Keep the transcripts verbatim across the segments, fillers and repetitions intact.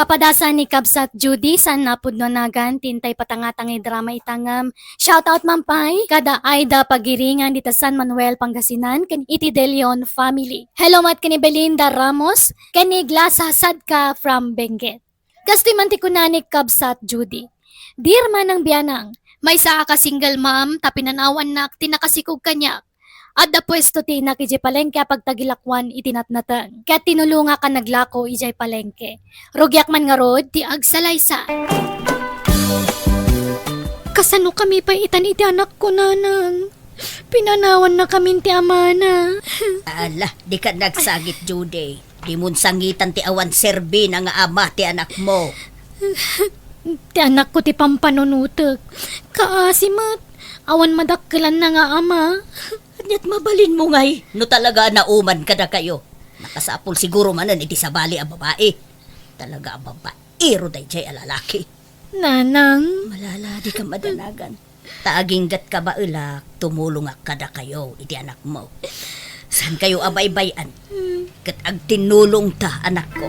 Padasan ni Kabsat Judy, saan napudno a nagan ti intay patangatangay drama ita ngem. Shoutout man pay kada Aida Pagiringan dita San Manuel, Pangasinan, ken iti De Leon family. Hello met ken ni Belinda Ramos, ken ni Glasa Sadka from Benguet. Kastoy man ti kuna ni Kabsat Judy. Dear Manang Bianang, maysa a ka single mom ta pinanawannak ti nakasikog kaniak. Adda puesto ti inak idiay palengke a pagtagilakoan iti natnateng. Ket tinulongak a naglako idiay palengke. Rugiak man ngarud ti agsalaysa. Kasano kami pay itan iti anakko, Nanang? Pinanawannakamin ti amana. Ala, dika agsangit, Judy. Dimon sangitan ti awan serbina nga ama ti anakmo. Ti anakko ti pampanunotek. Kaasi met. Awan madakkelanna nga ama. Ania't mabalinmo ngay no talaga a nauman kadakayo? Nakasapul siguro manen iti sabali a babai. Talaga a babaero daydiay a lalaki. Nanang. Malala, dika madanagan. Ta aginggatka baelak, tumulongak kadakayo iti anakmo. Saankayo a baybay-an? Ket agtinnulongta, anakko.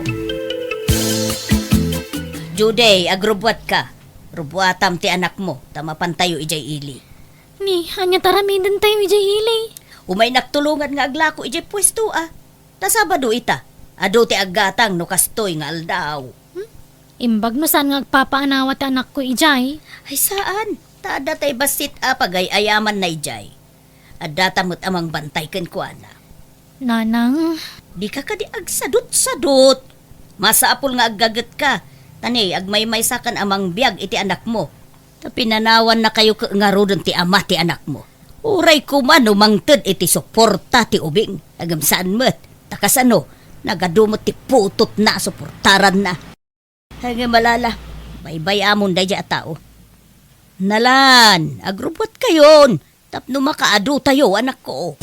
Judy, agrubbuatka. Rubbuatam ti anakmo, ta mapantayo idiay ili. Ni, ania ti aramidentayo idiay ili? Umaynak tulongan nga aglako idiay puesto a. Ta Sabado ita, adu ti aggatang no kastoy nga aldaw. Hmm? Imbag no saan nga agpapaanawa ti anakko idiay? Ay saan, ta adda tay bassit a pagay-ayamanna idiay. Addata met a mangbantay kenkuana. Nanang. Dika kadi agsadutsadut. Masapul nga aggagetka. Ta ni, agmaymaysakan a mangbiag iti anakmo. Ta pinanawannakayo ket ngaruden ti ama ti anakmo. Uray koma no mangted iti suporta ti ubing, ngem saan met, ta kasano, nagadu met ti putotna a suportaranna. Ngem malala, baybay-amon daydiay a tao. Nalan, agrubbuatkayon, tapno makaadutayo, anakko.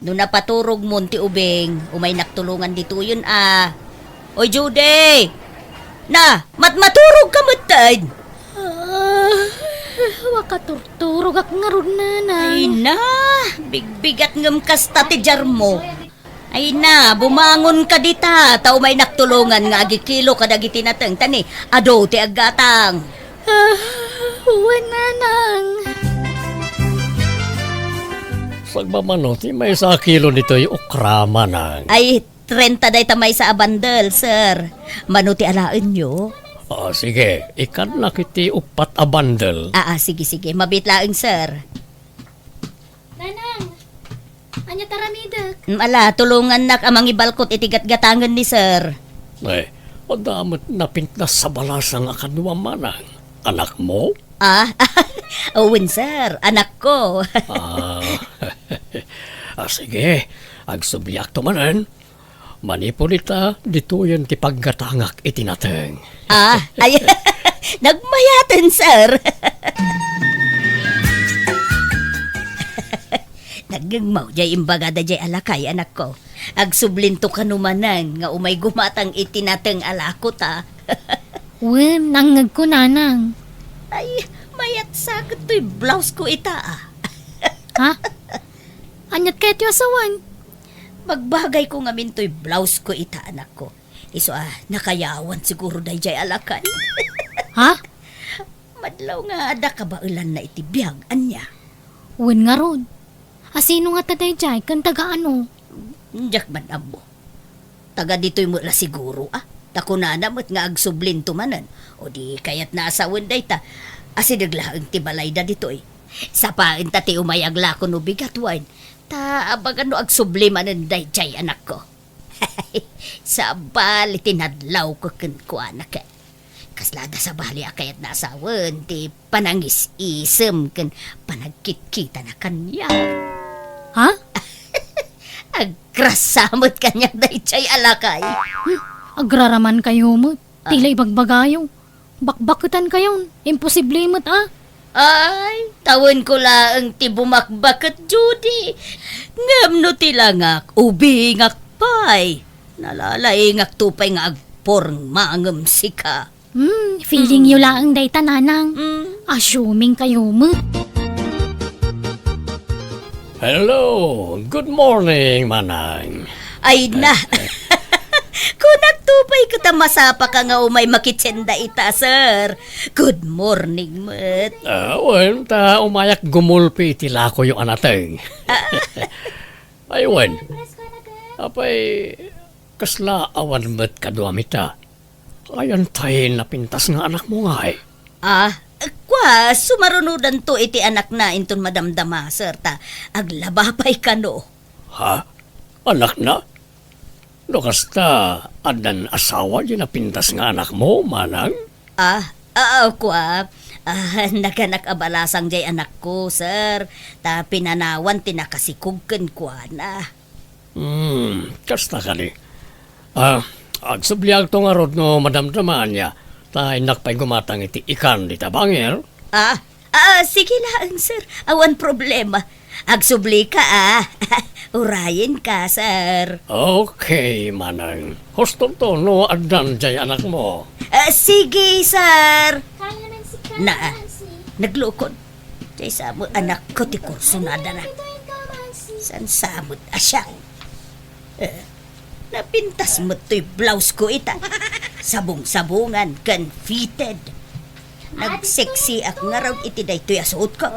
No napaturogmon ti ubing, umaynak tulongan ditoyen a. Oy, Judy! Na, matmaturog ka metten! Ah, makaturturogak ngarud, Nanang. Ay na, bigbigat ngem kasta ti diarmo. Ay na, bumangon ka dita, ta umaynak tulongan nga agikilo kadagiti nateng, ta ni, adu ti aggatang. Ah, wen, Nanang. Sagmamano ti maysa a kilo ditoy okra, Manang. Ay, trenta dayta maysa a bandel, sir. Mano ti alaenyo? Ah, sige, ikannak iti uppat a bandel. Ah, ah, sige, sige. Mabiit laeng, sir. Nanang, ania ti aramidek? Mm, ala, tulongannak a mangibalkot iti gatgatangen ni sir. Eh, adda met napintas a balasa nga kaduam, Manang. Anakmo? Ah, wen, sir. Anakko. Ah. Ah, sige. Agsubliakto manen. Manipud ita, ditoyen ti paggatangak iti nateng. Ah, ay, nagmayaten, sir. Nagngegmaw jay imbaga dayjay a lakay, anakko. Agsublinto kano manen nga umay gumatang iti nateng a lakota. Wen, nangngegko, Nanang. Ay, mayat sa ket toy blouse ko ita, ah. Ha? Aniat kayatyo a sawen? Magbagayko ngamin toy blouse ko ita, anakko. Isu a, nakayawan siguro dayjay a lakay. Ha? Madlaw nga adda kabaelanna iti biag, ania? Wen ngarud. A sino ngata dayjay, ken taga ano? Diak man ammo. Taga ditoy met la siguro, ah. Ta kunana met nga agsublinto manen. O di kayatna a sawen dayta. Asideg laeng ti balayda ditoy. Sapaenta ti umay aglako no bigat wen. Ta abagan no agsubli manen dayjay, anakko. Sabali ti nadlawko kenkuana ket. Kasla adda sabali a kayatna a sawen ti panangis-isem ken panagkitkitana kaniak. Ha? Agrasa met kaniak dayjay a lakay. Hmm, agraraman kayo met. Ah. Tila ibagbagayo. Bakbaketan kayon. Imposible met, ah. Ay, tawenko laeng ti bumakbaket, Judy. Ngem no ti langak, ubingak pay. Nalalaingakto pay nga agporma ngem sika. Hmm, feeling yo laeng dayta, Nanang. Hmm. Assuming kayo met. Hello, good morning, Manang. Ay na. Kunak to pay ket a masapaka nga umay makitenda ita, sir. Good morning met. Ah, wen, ta umayak gumulpi iti lakoyo a nateng. Ay, wen. Apay, kasla awan met kaduam ita? Ayan tay napintas nga anakmo ngay? Ah, kua, sumarunodanto iti anakna inton madamdama, sir, ta aglaba pay kano. Ha? Anakna? No kasta, addan asawa di napintas nga anakmo, manang? Ah, ah, kua, ah, naganak a balasang jay anakko, sir. Ta pinanawan ti nakasikog kenkuana. Hmm, kasta kadi. Ah, agsubliakto ngarud no madamdama ania, ta innak pay gumatang iti ikan dita bangir. Ah, ah, sige laeng, sir. Awan problema. Agsublika, ah. Urayenka, sir. Okay, manang. Hustonto no addan jay anakmo. Ah, sige, sir. Kaya naman si Na, Nancy. Naglukon. Jay sa mo anakko ti kursunadana. Ito yung kamansi. San samot a siya? Eh, napintas met toy blouse ko ita. Sabong-sabongan ken fitted. Nagseksiak ngarud iti daytoy a suotko.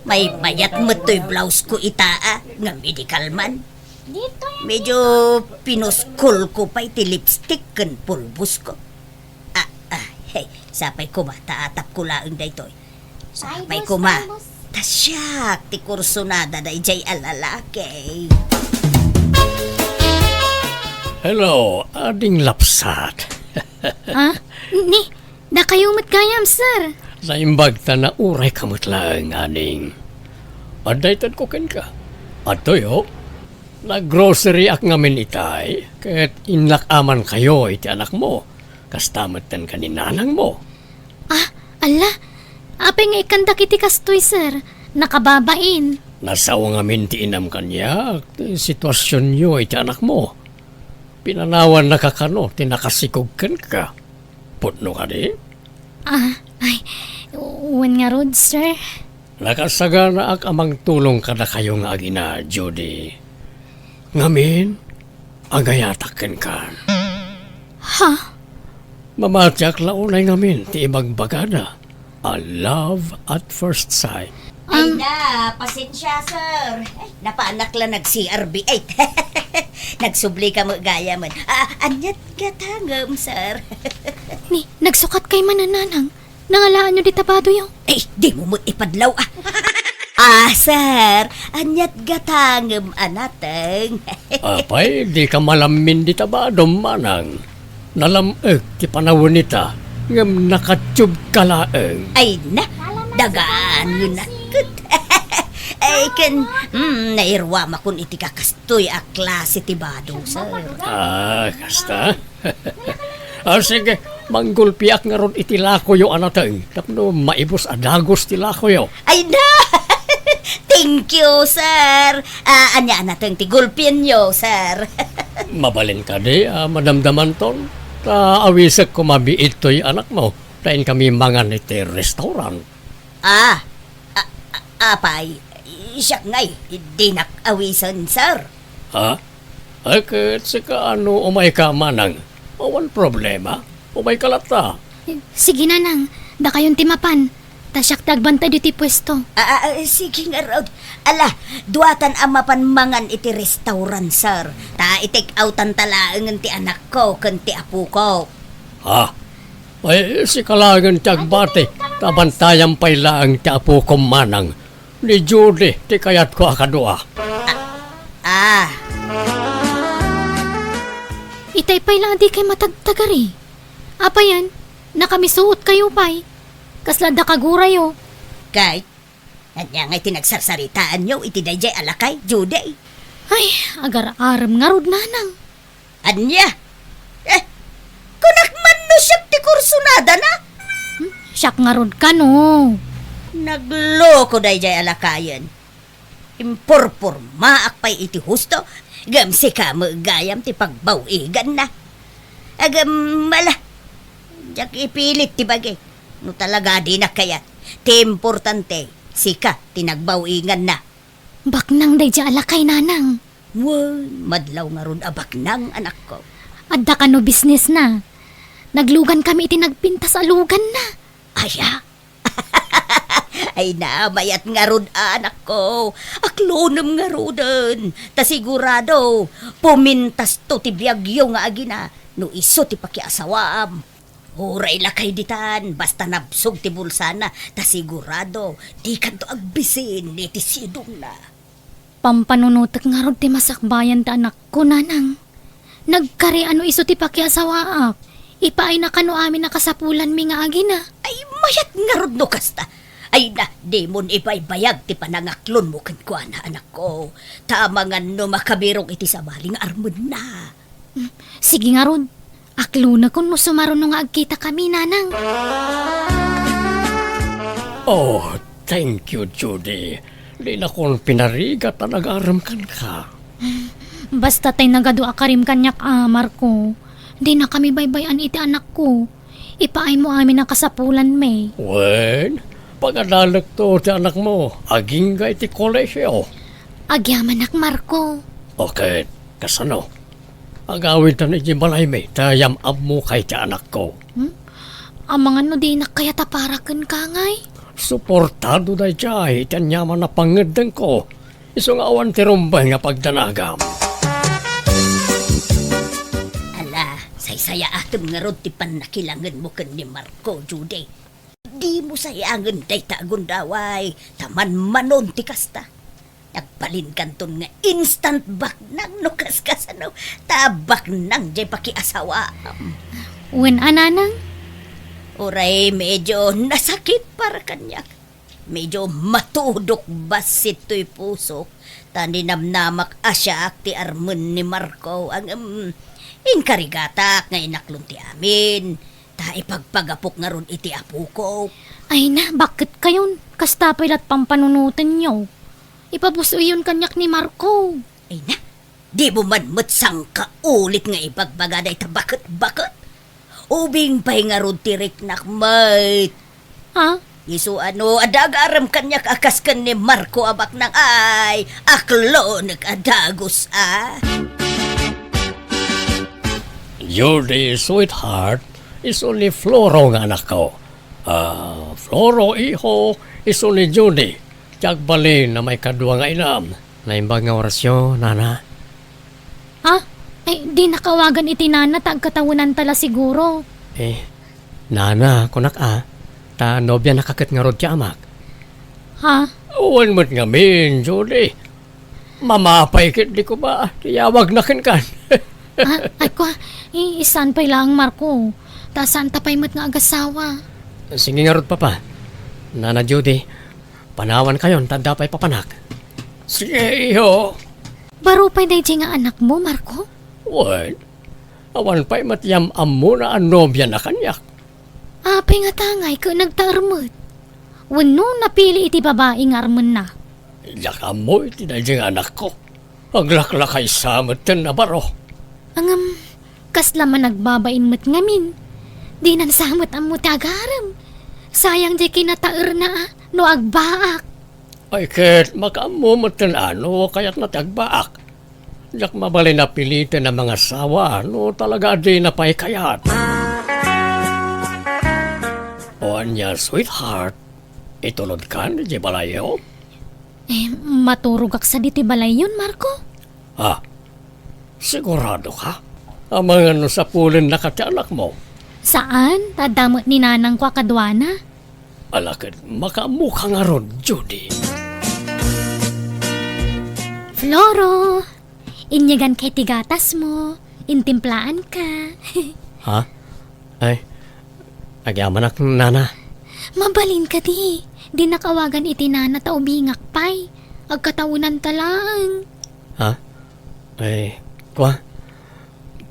Maymayat met toy blouse ko ita, ah, nga medical man. Medyo pinuskol ko pay ti lipstick ken pulbos ko. Ah, ah, hey, sapay koma ta atap ko laeng daytoy. Sapay koma ta siak ti kursunada dayjay a lalaki. Hello, ading lapsat. Ah, ni, dakayo met gayam, sir. Naimbag ta nauray ka met laeng, ading. Adda itedko kenka. Adtoyo, naggroceryak ngamin itay, ket innak amankayo iti anakmo. Kasta metten ken ni nanangmo. Ah, ala, apay nga ikkandak iti kastoy, sir? Nakababain. Nasao ngamin ti inam kaniak, ti situasionyo iti anakmo. Pinanawannaka kano ti nakasikog kenka. Pudno kadi? Ah, ay, wen ngarud, sir. Nakasaganaak a mangtulong kadakayo nga agina, Judy. Ngamin, agayatak kenkan. Ha? Mamatiak la unay ngamin ti ibagbagada a love at first sight. Ay Um, na, pasensya, sir. Ay, napaanak la nag-C R B. Ay, nagsubli ka mo gayam. Ah, aniat gatangem, sir. Ni, nagsukat kay manananang. Nangalaanyo dita badoyo? Eh, dimo met ipadlaw, ah. Ah, sir, aniat gatangem a nateng. Apay, dika malammin dita badom, manang. Nalam-ek ti panawen ita, ngem nakatubka laeng. Ay na, dagaan nga nakket. Ay, ken, mm, nairuamakon iti kakastoy a klase ti bado, sir. Ah, kasta? Ah, sige, manggulpiak ngarud iti lakoyo a nateng tapno maibus a dagus ti lakoyo. Ay na! Thank you, sir. Ah, ania a nateng ti gulpienyo, sir? Mabalin kadi a madamdamanton? Ta awisek koma biit toy anakmo, ta inkami mangan iti restaurant. Ah, a-, a-, apay, siak ngay, dinak awisen, sir. Ha? Ay, ket sika no umayka, manang? Awan problema. Umayka latta. Sige, nanang. Dakayon ti mapan. Ta siak ti agbantay ditoy puesto. Ah, ah, ah, sige ngarud. Ala, duatan a mapan mangan iti restaurant, sir. Ta i-take outan ta laengen ti anakko ken ti apoko. Ha? Ay, sika laengen ti agbati, ta bantayan pay laeng ti apokom, manang. Ni Judy ti kayatko a kadua. Ah. Itay pay la a dikay matagtagari. Apayen, nakamisutkayo pay. Kasla adda kagurayo. Kay, ania ngay ti nagsarsaritaanyo iti dayjay a lakay, Judy? Ay, agar-arem ngarud, nanang. Ania? Eh, kunak man no siak ti kursunadana? Hmm? Siak ngarud kano. Nagloko dayjay a lakayen. Impurpurmaak pay iti husto, ngem sika met gayam ti pagbaw-iganna. Agem, ala, diak ipilit ti bagi. No talaga dinak kayat, ti importante, sika ti nagbaw-iganna. Baknang dayjay a lakay, nanang. Wen, madlaw ngarud a baknang, anakko. Adda kano business na? Naglugan kami iti nagpintas a lugan na. Aya? Ay na, mayat ngarud, anakko. Aklonem ngaruden. Ta sigurado, pumintas to ti biagyo nga agina no isu ti pakiasawaam. Uray lakay ditan, basta nabsog ti bulsana, ta sigurado, dikanto agbisin iti sidongna. Pampanunotek ngarud ti masakbayan ti anakko, nanang. Nagkari a no isu ti pakiasawaak, ipaayna kano amin a kasapulanmi nga agina. Ay, mayat ngarud no kasta. Ay na, dimon ibaybayag ti panangaklonmo kenkuana, anakko. Ta amangan no makabirok iti sabali nga armenna. Hmm, sige ngarud. Aklonekon no sumaruno nga agkitakami, nanang. Oh, thank you, Judy. Dinakon pinarigat a nagarem kenka. Basta tay nagadu a karim kaniak a, Marco. Dinakami baybay-an iti anakko. Ipaaymo amin a kasapulanmi. Wen, pagadalekto ti anakmo, agingga iti kolesio. Agyamanak, Marco. Okay, kasano? Agawidtan iti balaymi, ta yam-ammo kay ti anakko. Hmm? Amangan no dinak kayat a para kenka ngay? Suportado daydiay iti aniaman a pangngeddengko. Isu nga awan ti rumbeng nga pagdanagam. Ala, saysayaatem ngarud ti pannakilangenmo ken ni Marco, Judy. Dimo sayangen dayta a gundaway, ta manmanon ti kasta. Nagbalinkanton nga instant baknang no kaskasano, ta baknang jay pakiasawaam. Wen a, nanang? Uray medyo nasakit para kaniak. Medyo matudok bassit toy pusok, ta ninamnamak a siak ti armen ni Marco, ngem inkarigatak nga inaklon ti amin, ta ipagpagapok ngarud iti apoko. Ay na, bakit kayon? Kasta pay lat pampanunotenyo. Ipabus-oyon kaniak ni Marco. Ay na, dimo man met sangkaulit nga ibagbaga dayta baket-baket? Ubing pay ngarud ti riknak met. Ha? Isu a no adda agarem kaniak a kas ken ni Marco a baknang, ay, aklonek a dagus a. Judy, sweetheart, isu ni Floro nga anakko. Ah, Floro, iho, isu ni Judy, ti agbalin a maikadua nga inam. Naimbag nga orasyo, nana. Ha? Ay, dinak awagan iti nana ta agkatawenanta la siguro. Eh, nana, kunak a, ta nobianaka ket ngarud ti amak. Ha? Wen met ngamin, Judy. Mamapay ket di ko ba ti awagna kenkan. Ah, ay, kua, i-, saan pay laeng, Marco? Ta saanta pay met nga agasawa. Sige ngarud, Papa. Nana Judy, panawankayon ta adda pay papanak. Sige, iho. Baro pay daydiay nga anakmo, Marco? Wen, awan pay met yam-ammona a nobiana kaniak. Apay ngata ngay ket nagtaer met? Wenno napili iti babai nga armenna? Diak ammo iti daydiay nga anakko. Aglaklakaysa metten a baro. Ngem, kasla managbabain met ngamin. Dinan sa met ammo ti agarem. Sayang diay kinataerna a no agbaak. Ay ket, makaammo metten a no kayatna ti agbaak. Diak mabalin a piliten a mangasawa no talaga a dina pay kayat. O ania, sweetheart, itulodkan idiay balayyo? Eh, maturogak sadi ti balayyon, Marco? Ha? Sigurado ka? Amangan no sapulennaka ti anakmo? Saan, ta adda met ni nanangko a kaduana. Ala ket, makaammoka ngarud, Judy. Floro, inyeganka iti gatasmo, intimplaanka. Ha? Ay, agyamanak, nana. Mabalin kadi, dinak awagan iti nana ta ubingak pay. Agkatawenanta laeng. Ha? Ay, kua,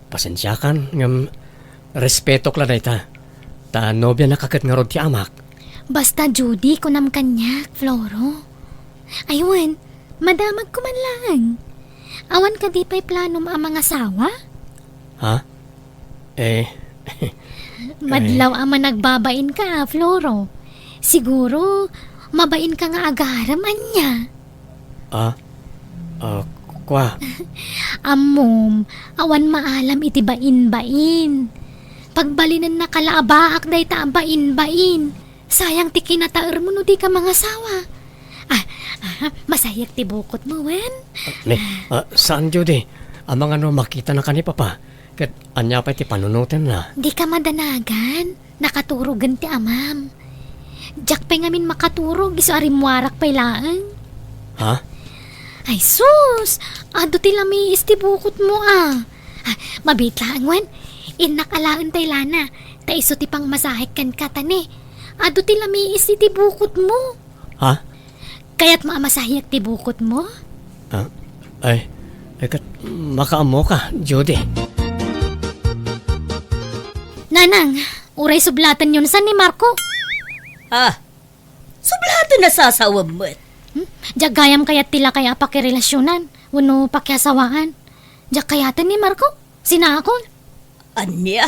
pasensiakan, ngem respetok la dayta. Ta nobianaka ket ngarud ti amak. Basta Judy, kunam kaniak, Floro. Ay wen, madamagko man laeng. Awan kadi pay planom a mangasawa? Ha? Eh, madlaw a managbabainka, a, Floro. Siguro, mabainka nga agarem, ania? Ah, ah, Kua. Ammom, awan maalam iti bain-bain. Pagbalinennaka la a baak dayta a bain-bain. Sayang ti kinataermo no dika mangasawa. Ah, ah, masahiek ti bukotmo, wen? Ah, ni, ah, saan, Judy? Amangan no makitanaka ni Papa. Ket ania pay ti panunotenna? Dika madanagan. Nakaturogen ti amam. Diak pay ngamin makaturog, isu a rimmuarak pay laeng. Ha? Ay sus! Adu ti lamiis ti bukotmo, a. Ah, mabiit laeng, wen? Innak alaen tay lana, ta isu ti pangmasahek kenka, ta ni, adu ti lamiis iti bukotmo. Ha? Kayatmo a masahiek ti bukotmo? Ah, ay, ay, ket makaammoka, Judy. Nanang, uray sublatenyon san ni Marco. Ah, sublaten a sasawem met. Hmm? Diak gayam kayat ti lakay a pakirelasionan, wenno pakiasawaan. Diak kayaten ni Marco. Sinaakon. Ania?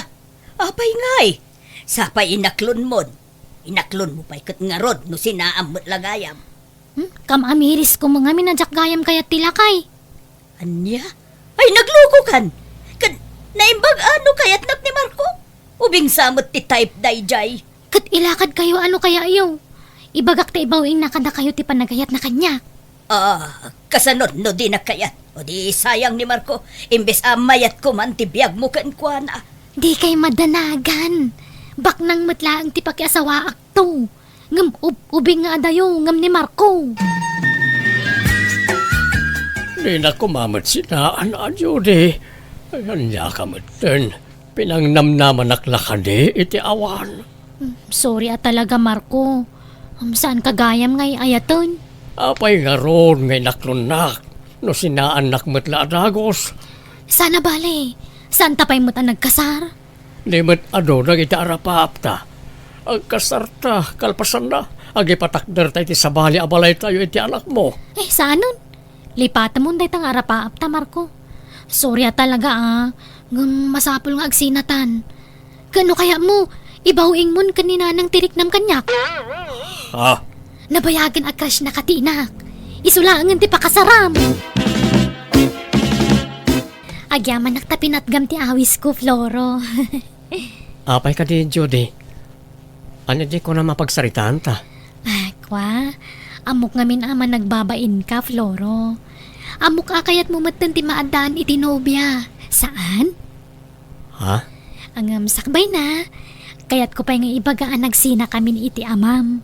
Apay ngay? Sapay inaklonmon. Inaklonmo pay ket ngarud no sinaam met la gayam. Hmm? Kam-amirisko met ngamin a diak gayam kayat ti lakay. Ania? Ay, naglukokan! Ket naimbag a no kayatnak ni Marco? Ubing sa met ti type daydiay. Ket ilakadkayo a no kayatyo. Ibagak ta ibawiingna kadakayo ti panagayatna kaniak. Ah, kasano no dinak kayat? O di sayang ni Marco, imbes a mayatko man ti biagmo kenkuana. Dikay madanagan. Baknang met laeng ti pakiasawaakto. Ngem ub-, ubing nga adayo ngem ni Marco. Dinak koma met sinaan a, Judy. Ay, ania ka metten? Pinangnamnamanak la kadi iti awan? Mm, sorry a talaga, Marco. Um, saanka gayam nga ay-ayaten? Apay ngarud nga inaklonnak no sinaannak met la a dagus? Saan a bale, saanta pay met a nagkasar? Di met adu dagiti arapaapta. Agkasarta, kalpasanna, agipatakderta iti sabali a balaytayo iti anakmo. Eh, saanen? Lipatemon dayta nga arapaapta, Marco. Sorry a talaga, a. Ngem masapul nga agsinatan. Ket no kayatmo, ibawiingmon ken ni Nanang ti riknam kaniak. Ah. Nabayagen a crush na katinak. Isu laengen ti pakasaram. Agyamanak ta pinatgam ti awisko, Floro. Apay kadi, Judy? Ania diay kunam a pagsaritaanta? Ah, kua, ammok ngamin a managbabainka, Floro. Ammok a kayatmo metten ti maaddaan iti nobia. Saan? Ha? Ngem sakbayna, kayatko pay nga ibaga a nagsinakamin iti amam.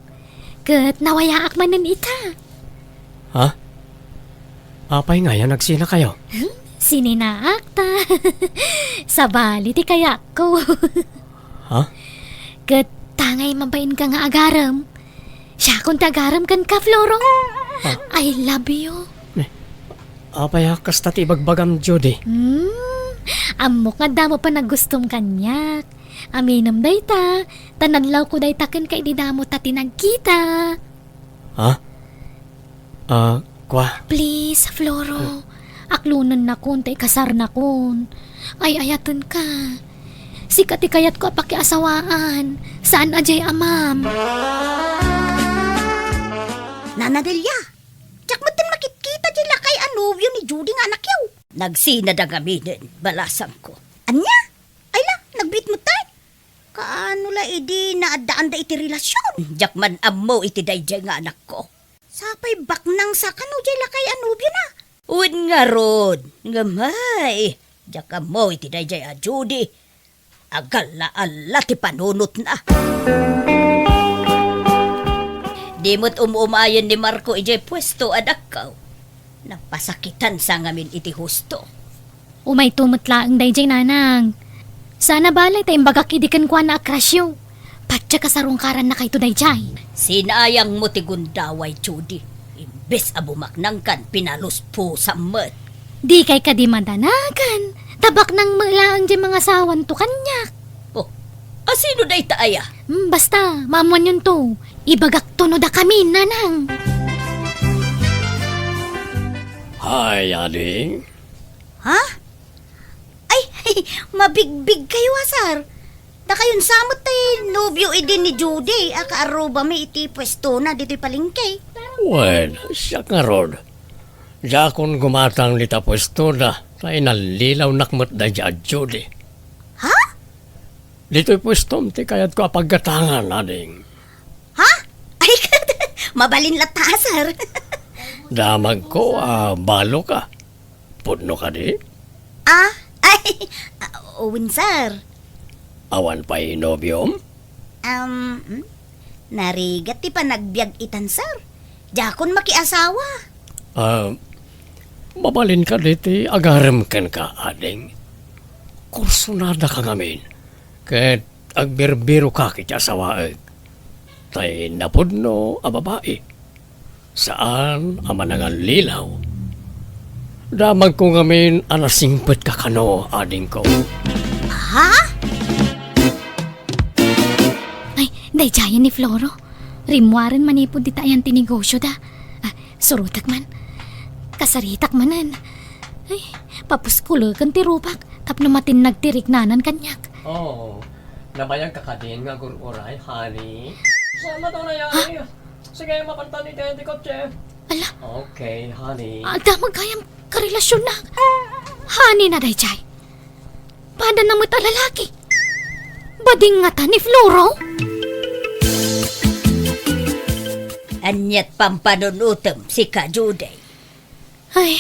Ket nawayaak manen ita. Ha? Apay ngay a nagsinakayo? Hmm? Sininaak ta. Sabali ti kayatko. Ha? Ket ta ngay mabainka nga agarem. Siakon ti agarem kenka, Floro. Ah. I love you. Ne, apay a kasta ti ibagbagam, Judy? Hmm, ammok nga adda met panagustom kaniak. Aminem dayta, ta nadlawko dayta kenka idi damo ta ti nagkita. Ha? Ah, kua? Please, Floro, aklonennakon ta ikasarnakon. Ay-ayatenka. Sika ti kayatko a pakiasawaan, saan a diay amam. Nana Delia, diak metten makitkita diay lakay a nobio ni Judy nga anakyo. Nagsinada ngaminen, balasangko. Ania? Ay la, nagbiit metten? Kaano la idi naaddaanda iti relasion? Diak man ammo iti daydiay nga anakko. Sapay baknang sa kano diay lakay a nobiona? Wen ngarud, ngem ay, diak ammo iti daydiay a Judy. Agalla-alla ti panunotna. Di met um-umayen ni Marco idiay puesto a dakko. Napasakitan sa ngamin iti husto. Umayto met laeng daydiay, nanang. Saan a bale ta imbagak idi kenkuana a crushyo. Patyak a sarungkarannakayto daydiay. Sinayangmo ti gundaway, Judy. Imbes a bumaknangkan, pinaluspusam met. Dikay kadi madanagan, ta baknang met laeng diay mangasawanto kaniak. Oh, asino dayta aya? Hmm, basta, maammuanyonto. Ibagakto no dakami, nanang. Hi, ading. Ha? Ay, mabigbigkayo a, sir. Dakayon sa met ti nobio idi ni Judy a kaarrubami iti puestona ditoy palengke. Wen, siak ngarud. Diakon gumatang dita puestoda, ta inallilawnak met daydiay a Judy. Ha? Ditoy puestom ti kayatko a paggatangan, ading. Ha? Ay, mabalin latta, sir. Damagko a balo ka. Pudno kadi? Ah? Ay, ah, wen, sir. Awan pay nobiom? Um, hmm? Narigat ti panagbiag itan, sir. Diakon makiasawa. Ah, mabalin kadi ti agarem kenka, ading. Kursunada ka ngamin, ket agbirbiroka iti asawaek. Tay napudno a babai. Saan a manangallilaw. Damagko ngamin a nasingpetka kano, adingko. Ha? Ay, daydiayen ni Floro. Rimmuaren manipud dita ayan ti negosyoda. Ah, surotek man. Kasaritak manen. Ay, papuskuleken ti rupak tapno matinnag ti riknanan kaniak. Oh, nabayagka kadin nga agur-uray, honey? Sama to na yan. Ha? Sige, mapantan iti, iti kotse. Ala. Okay, honey. Adda met gayam karelasyonna. Honey na daydiay. Pada na met a lalaki. Bading ngata ni Floro. Aniat pampanunutem, sika, Judy? Ay,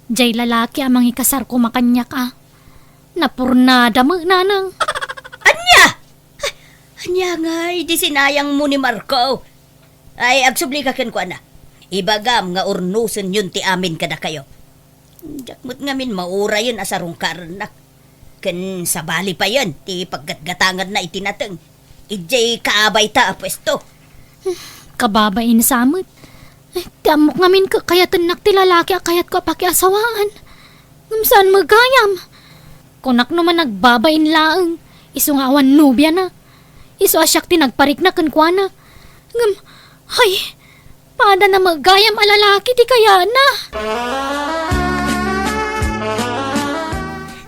jay lalaki a mangikasar koma kaniak a. Napurnada met, nanang. Ania? Ania ngay di sinayangmo ni Marco? Ay, agsubli ka kenkuana. Ibagam nga urnosenyon ti amin kadakayo. Diak met ngamin maurayen a sarungkarennak. Ken sabali payen ti paggatgatanganna iti nateng idiay kaabayta a puesto. Kababain sa met. Eh, ti ammok ngamin ka-, kayatennak ti lalaki a kayatko a pakiasawaan. Ngem saan met gayam. Kunak no managbabain laeng, isu nga awan nobiana. Isu a siak ti nagparikna kenkuana. Ngem, hay, pada na met gayam a lalaki ti kayatna.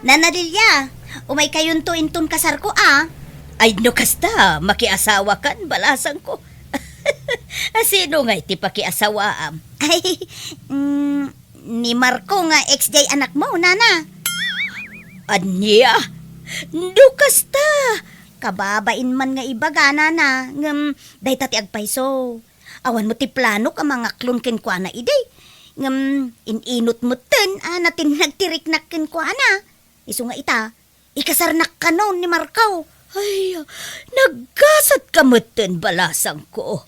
Nana Lilia, umaykayonto inton kasarko a. Ay, no kasta, makiasawakan, balasangko. A sino ngay ti pakiasawaam? Ay, mm, ni Marco nga ex jay anakmo, nana. Ania? No kasta, kababain man nga ibaga, nana, ngem dayta ti agpayso. Awan met ti planok a mangaklon kenkuana idi. Ngem in-inut metten a natinnag ti riknak kenkuana. Isu nga ita, ikasarnak kanon ni Marco. Ay, naggasatka metten, balasangko.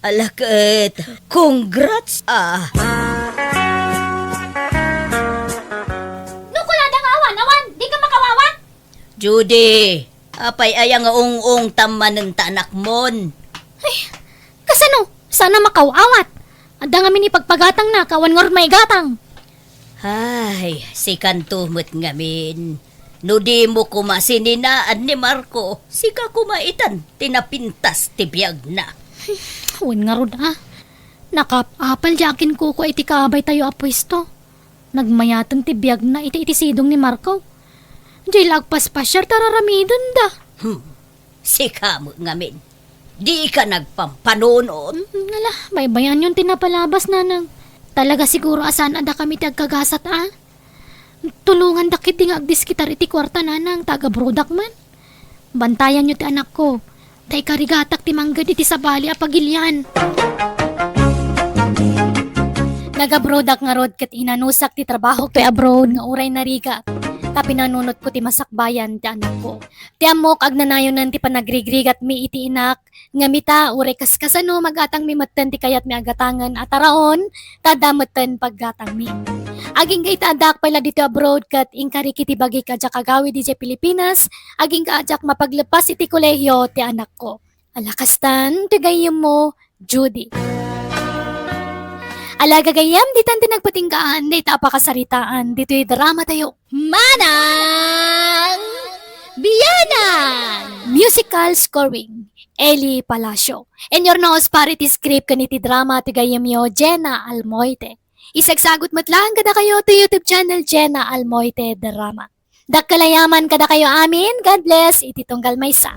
Ala ket, congrats a. No kunada nga awan, awan, dika makawawa? Judy, apay aya nga ung-ungtam manen ta anakmon? Ay, kasano? Saan a makaw-awat? Adda ngamin ipagpagatangna, awan ngarud maigatang. Ay, sikanto met ngamin. No dimo koma sininaan ni Marco, sika koma itan ti napintas ti biagna. Wen ngarud a. Nakaap-apal diay aginkukua iti kaabaytayo a puesto. Nagmayaten ti biagna iti, iti sidong ni Marco. Diay la agpaspasiar ta ar-aramidenda. Hmm. Sika met ngamin. Dika nagpampanunot. Mm, ala, baybayanyon ti napalabas, nanang. Talaga siguro a saan a dakami ti agkagasat a. Tulongandak ketdi nga agdiskitar iti kuarta, nanang, ta agabrodak man. Bantayanyo ti anakko, ta ikarigatak ti mangged iti sabali a pagilian. Nagabrodak ngarud ket inanusak ti trabahok toy abroad nga uray narigat, ta pinanunotko ti masakbayan ti anakko. Ti ammok, agnanayonen ti panagrigrigatmi iti inak, ngem ita, uray kaskasano, magatangmi metten ti kayatmi a gatangen a taraon, ta adda metten paggatangmi. Agingga ita, addaak pay la ditoy abroad ket inkarik iti bagik a diak agawid idiay Pilipinas, agingga a diak mapaglepas iti kolehio ti anakko. Ala kastan ti gayyemmo, Judy. Ala gagayyem, ditan ti nagpatinggaan dayta a pakasaritaan ditoy drama tayo. Manang Bianang! Musical scoring, Eli Palacio. And your nose para iti script ken iti drama ti gayyemyo, Jenna Almoite. Isagsagut met laeng kadakayo ti YouTube channel, Jenna Almoite Drama. Dakkel a yaman kadakayo amin. God bless iti tunggal maysa.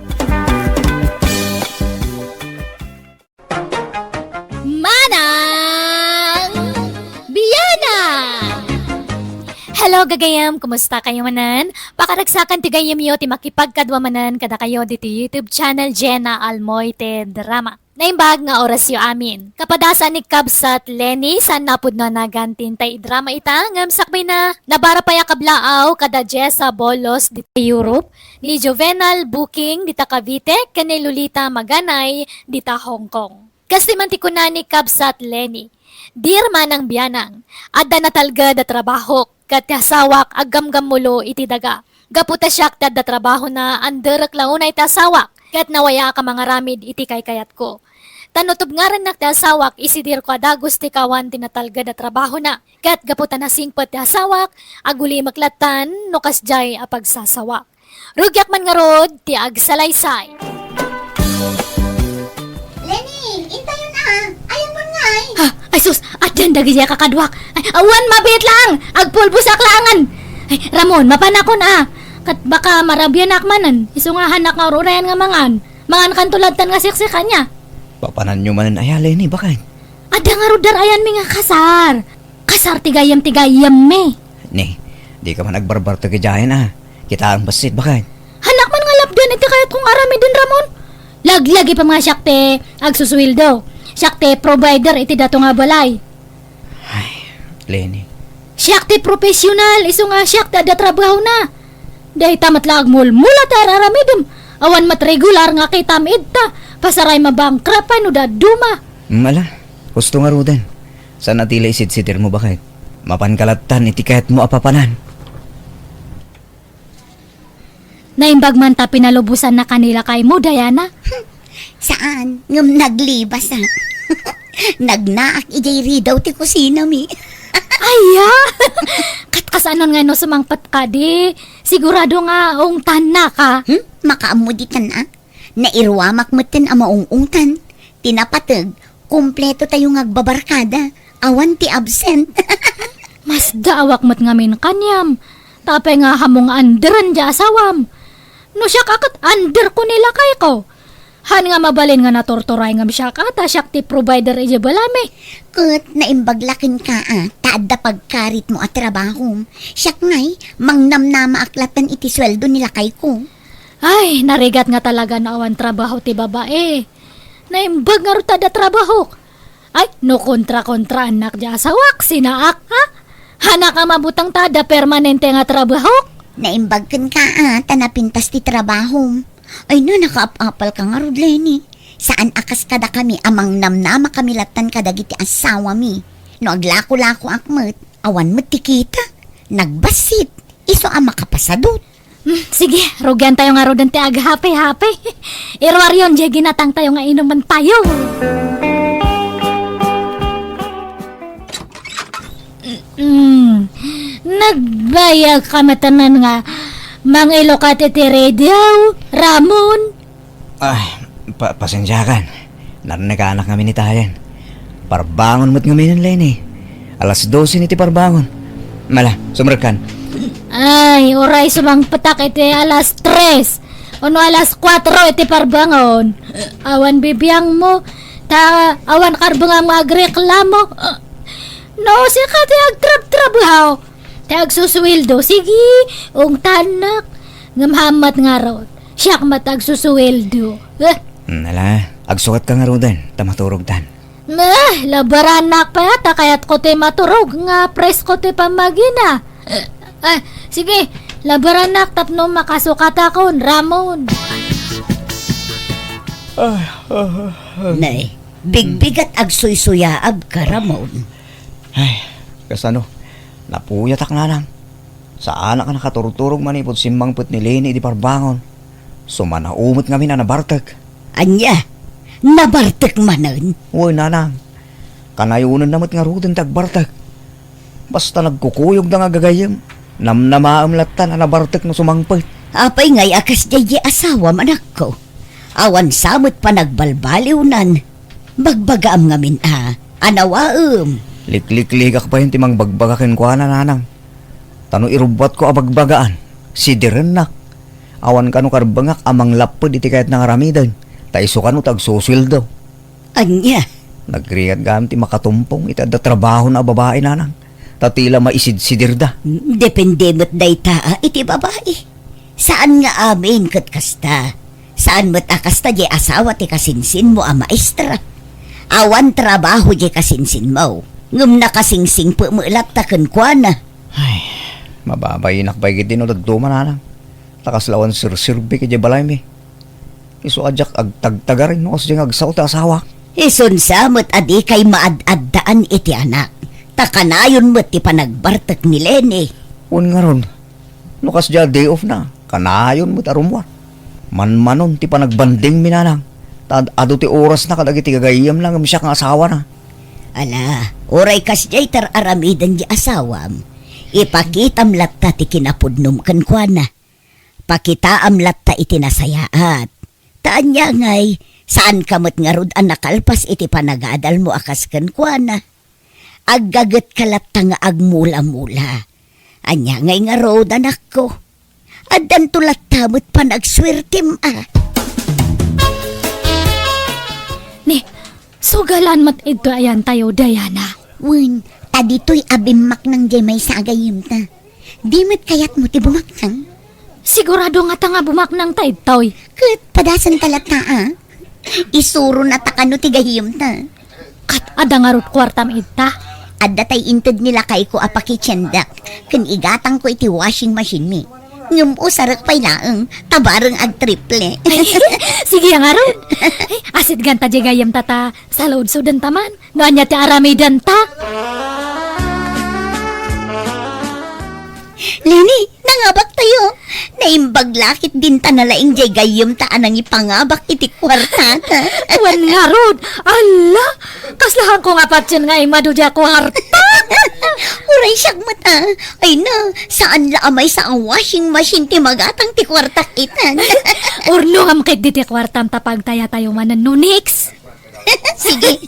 Manang Hello, gagayam, kumusta kayo manen? Pakaragsakan ti gayyemyo ti makipagkadua manen kadakayo diti YouTube channel Jenna Almoite Drama. Naimbag nga orasyo amin. Kapadasan ni Kabsat Lenny, saan napudno a nagan ti intay idrama ita, ngem sakbayna, nabara pay a kablaaw kada Jessa Bolos dita Europe, ni Juvenal Booking dita Cavite, ken ni Lolita Maganay dita Hong Kong. Kas ti man ti kuna ni Kabsat Lenny, "Dear Manang Bianang, adda natalged a trabahok, ket ti asawak aggamgammulo iti daga. Gapu ta siak ti adda trabahona, anderek la unay ti asawak, ket nawayaak a mangaramid iti kaykayatko. Ta no tubngarennak ti asawak, isidirko a dagus ti kawan ti natalged a trabahona, ket gapu ta nasingpet ti asawak, agulimek lattan no kasdiay a pagsasawak. Rugiak man ngarud ti agsalaysay." Lenny, intayon a. Ayan mo ngay. Ha? Ay sus, addan dagiti a kakaduak. Ay, awan mabiit lang. Agpulbosak laangan. Ay, Ramon, mapanakon a. Ket baka marabianak manen. Isu nga hanak nga ur-urayan nga mangan. Mangan kanto lattan nga siksik ania. Papananyo manen aya, Lenny, baket? Adda ngarud dar-ayanmi nga kasar. Kasar ti gayyem ti gayyemmi. Ni, dika man agbarbartek idiayen a. Kitaem bassit, baket? Hanak man nga lapdan iti kayatko nga aramiden, Ramon. Laglagi pa nga siak ti agsusueldo. Siak ti provider iti dato nga balay. Ay, Lenny. Siak ti professional, isu nga siak ti adda trabahona. Dayta met la agmulmula ti ar-aramidem. Awan met regular nga kitam idta. Pasaray mabankrupt pay no dadduma. Mm, ala, husto ngaruden. Saan a ti la isidsidirmo, baket? Mapanka lattan iti kayatmo a papanan. Naimbag man ta pinalubosannak a ni lakaymo, Diana? Saan, ngem naglibas a. Nagnaak idiay ridaw ti kusinami. Aya! Ket kasano nga no sumangpet kadi? Sigurado nga ungtannak a. Hmm? Makaammo ditan a. Nairuamak metten a maung-ungtan. Ti napateg, kumpleto tayo nga agbabarkada. Awan ti absent. Masdaawak met ngamin kaniam. Ta apay nga hammong nga underen ti asawam? No siak a ket underko ni lakayko. Han nga mabalin nga naturturay ngem siak a ta siak ti provider idiay balaymi. Ket naimbag la kenka a ta adda pagkaritmo a trabahom. Siak ngay, mangnamnamaak lattan iti sueldo ni lakayko. Ay, narigat nga talaga no awan trabaho ti babai. Naimbag ngarud ta adda trabahok. Ay, no kontra-kontraannak diay asawak, sinaak, ha? Hanak a mabutang ta adda permanente nga trabahok? Naimbag kenka a ta napintas ti trabahom. Ay na, nakaap-apalka ngarud, Lenny. Saan a kas kadakami a mangnamnamakami lattan kadagiti asawami. No aglako-lakoak met, awan met ti kita. Nagbassit. Isu a makapasadut. Hmm, sige, rugiantayo ngaruden ti aghappy-happy. Iruaryon diay ginatangtayo nga inumentayo. Hmm, nagbayagka met a nga mangilukat iti radio, Ramon. Ay, pa-, pasensiakan. Narnekanak ngamin itayen. Parbangon met ngamin, Lenny. Alas dose ni ti parbangon. Mala, sumrekkan. Ay, uray sumangpetak iti alas tres. Ono alas kuatro iti parbangon. Awan bibiangmo. Ta awan karbengam nga agreklamo. No, sika ti agtrabtrabaho. Ti agsusueldo, sige, ungtannak. Ngem hamat ngarud, siak met agsusueldo. Eh. Hmm, ala, agsukatka ngaruden, ta maturogtan. Meh, labaranak pay ta kayatko ti maturog nga presko ti pammagina. Eh, eh, sige, labaranak tapno makasukatakon, Ramon. Nay, bigbigat agsuysuyaabka, Ramon. Ay, kasano? Napuyatak, nanang. Saanak a nakaturturog manipud simmangpet ni Lenny idi parbangon. Sumanao met ngamin a nabartek. Ania? Nabartek manen? Wen, nanang. Kanayonenna met ngaruden ti agbartek. Basta nagkukuyogda nga gagayyem, namnamaem lattan a nabartek no sumangpet. Apay ngay a kasdiay ti asawam, anakko? Awan sa met panagbalbaliwnan. Bagbagaam ngamin a, anawaem. Liklikligak pay ti mangbagbaga kenkuana, nanang. Ta no irubbuatko a bagbagaan, sidirennak. Awan kano karbengak a manglapped iti kayatna nga aramiden, ta isu kano ti agsusueldo. Ania? Nagrigat gayam ti makatumpong iti adda trabahona a babai, nanang. Ta ti la maisidsidirda. Depende met dayta a iti babai. Saan nga amin ket kasta. Saan met a kasta diay asawa ti kasinsinmo a maestra. Awan trabaho diay kasinsinmo, ngem nakasingsingpet met latta kenkuana. Ay, mababainak pay ketdi no dadduma, nanang. Ta kasla awan serserbi idiay balaymi. Isu a diak agtagtagaring no kasdiay nga agsao ti asawak. Isunsa met a dikay maad-addaan iti anak, ta kanayon met ti panagbartek ni Leni. Wen ngarud, no kasdiay a day off na, kanayon met a rummuar. Manmanon ti panagbandingmi, nanang, ta ad-adu ti orasna kadagiti gagayyemna ngem siak nga asawana. Ala, uray kasdiay ti ar-aramiden ti asawam, ipakitam latta ti kinapudnom kenkuana. Pakitaam latta iti nasayaat. Ta ania ngay, saanka met ngarud a nakalpas iti panagadalmo a kas kenkuana. Aggagetka latta nga agmula-mula. Ania ngay ngarud, anakko? Addanto latta met panagsuertem a. Ni, sugalan met idto ayantayo, Diana. Wen, ta ditoy a bimmaknang diay maysa a gayyemta. Di met kayatmo ti bumaknang? Sigurado ngata nga bumaknangta idtoy. Ket padasenta latta a. Isurona ta kano ti gayyemta. Ket adda ngarud kuartam idta? Adda tay inted ni lakayko a pakitiendak ken igatangko iti washing machine mi. Ngem usarek pay laeng, ta bareng agtriple. Sige ngarud. Ay, asidganta diay gayyemta ta saludsodenta man. No ania ti aramidenta? Leni, nangabaktayo. Naimbag la ketdin ta nalaing diay gayyemta a nangipangabak iti kuartata. Wen ngarud, alla, kasla haanko nga patien nga immadu diay kuarta. Uray siak met a. Ay na, saan la a maysa a washing machine ti magatang ti kuartak itan. Urno ngem ketdi ti kuartam ta pagtayatayo manen no next. Sige.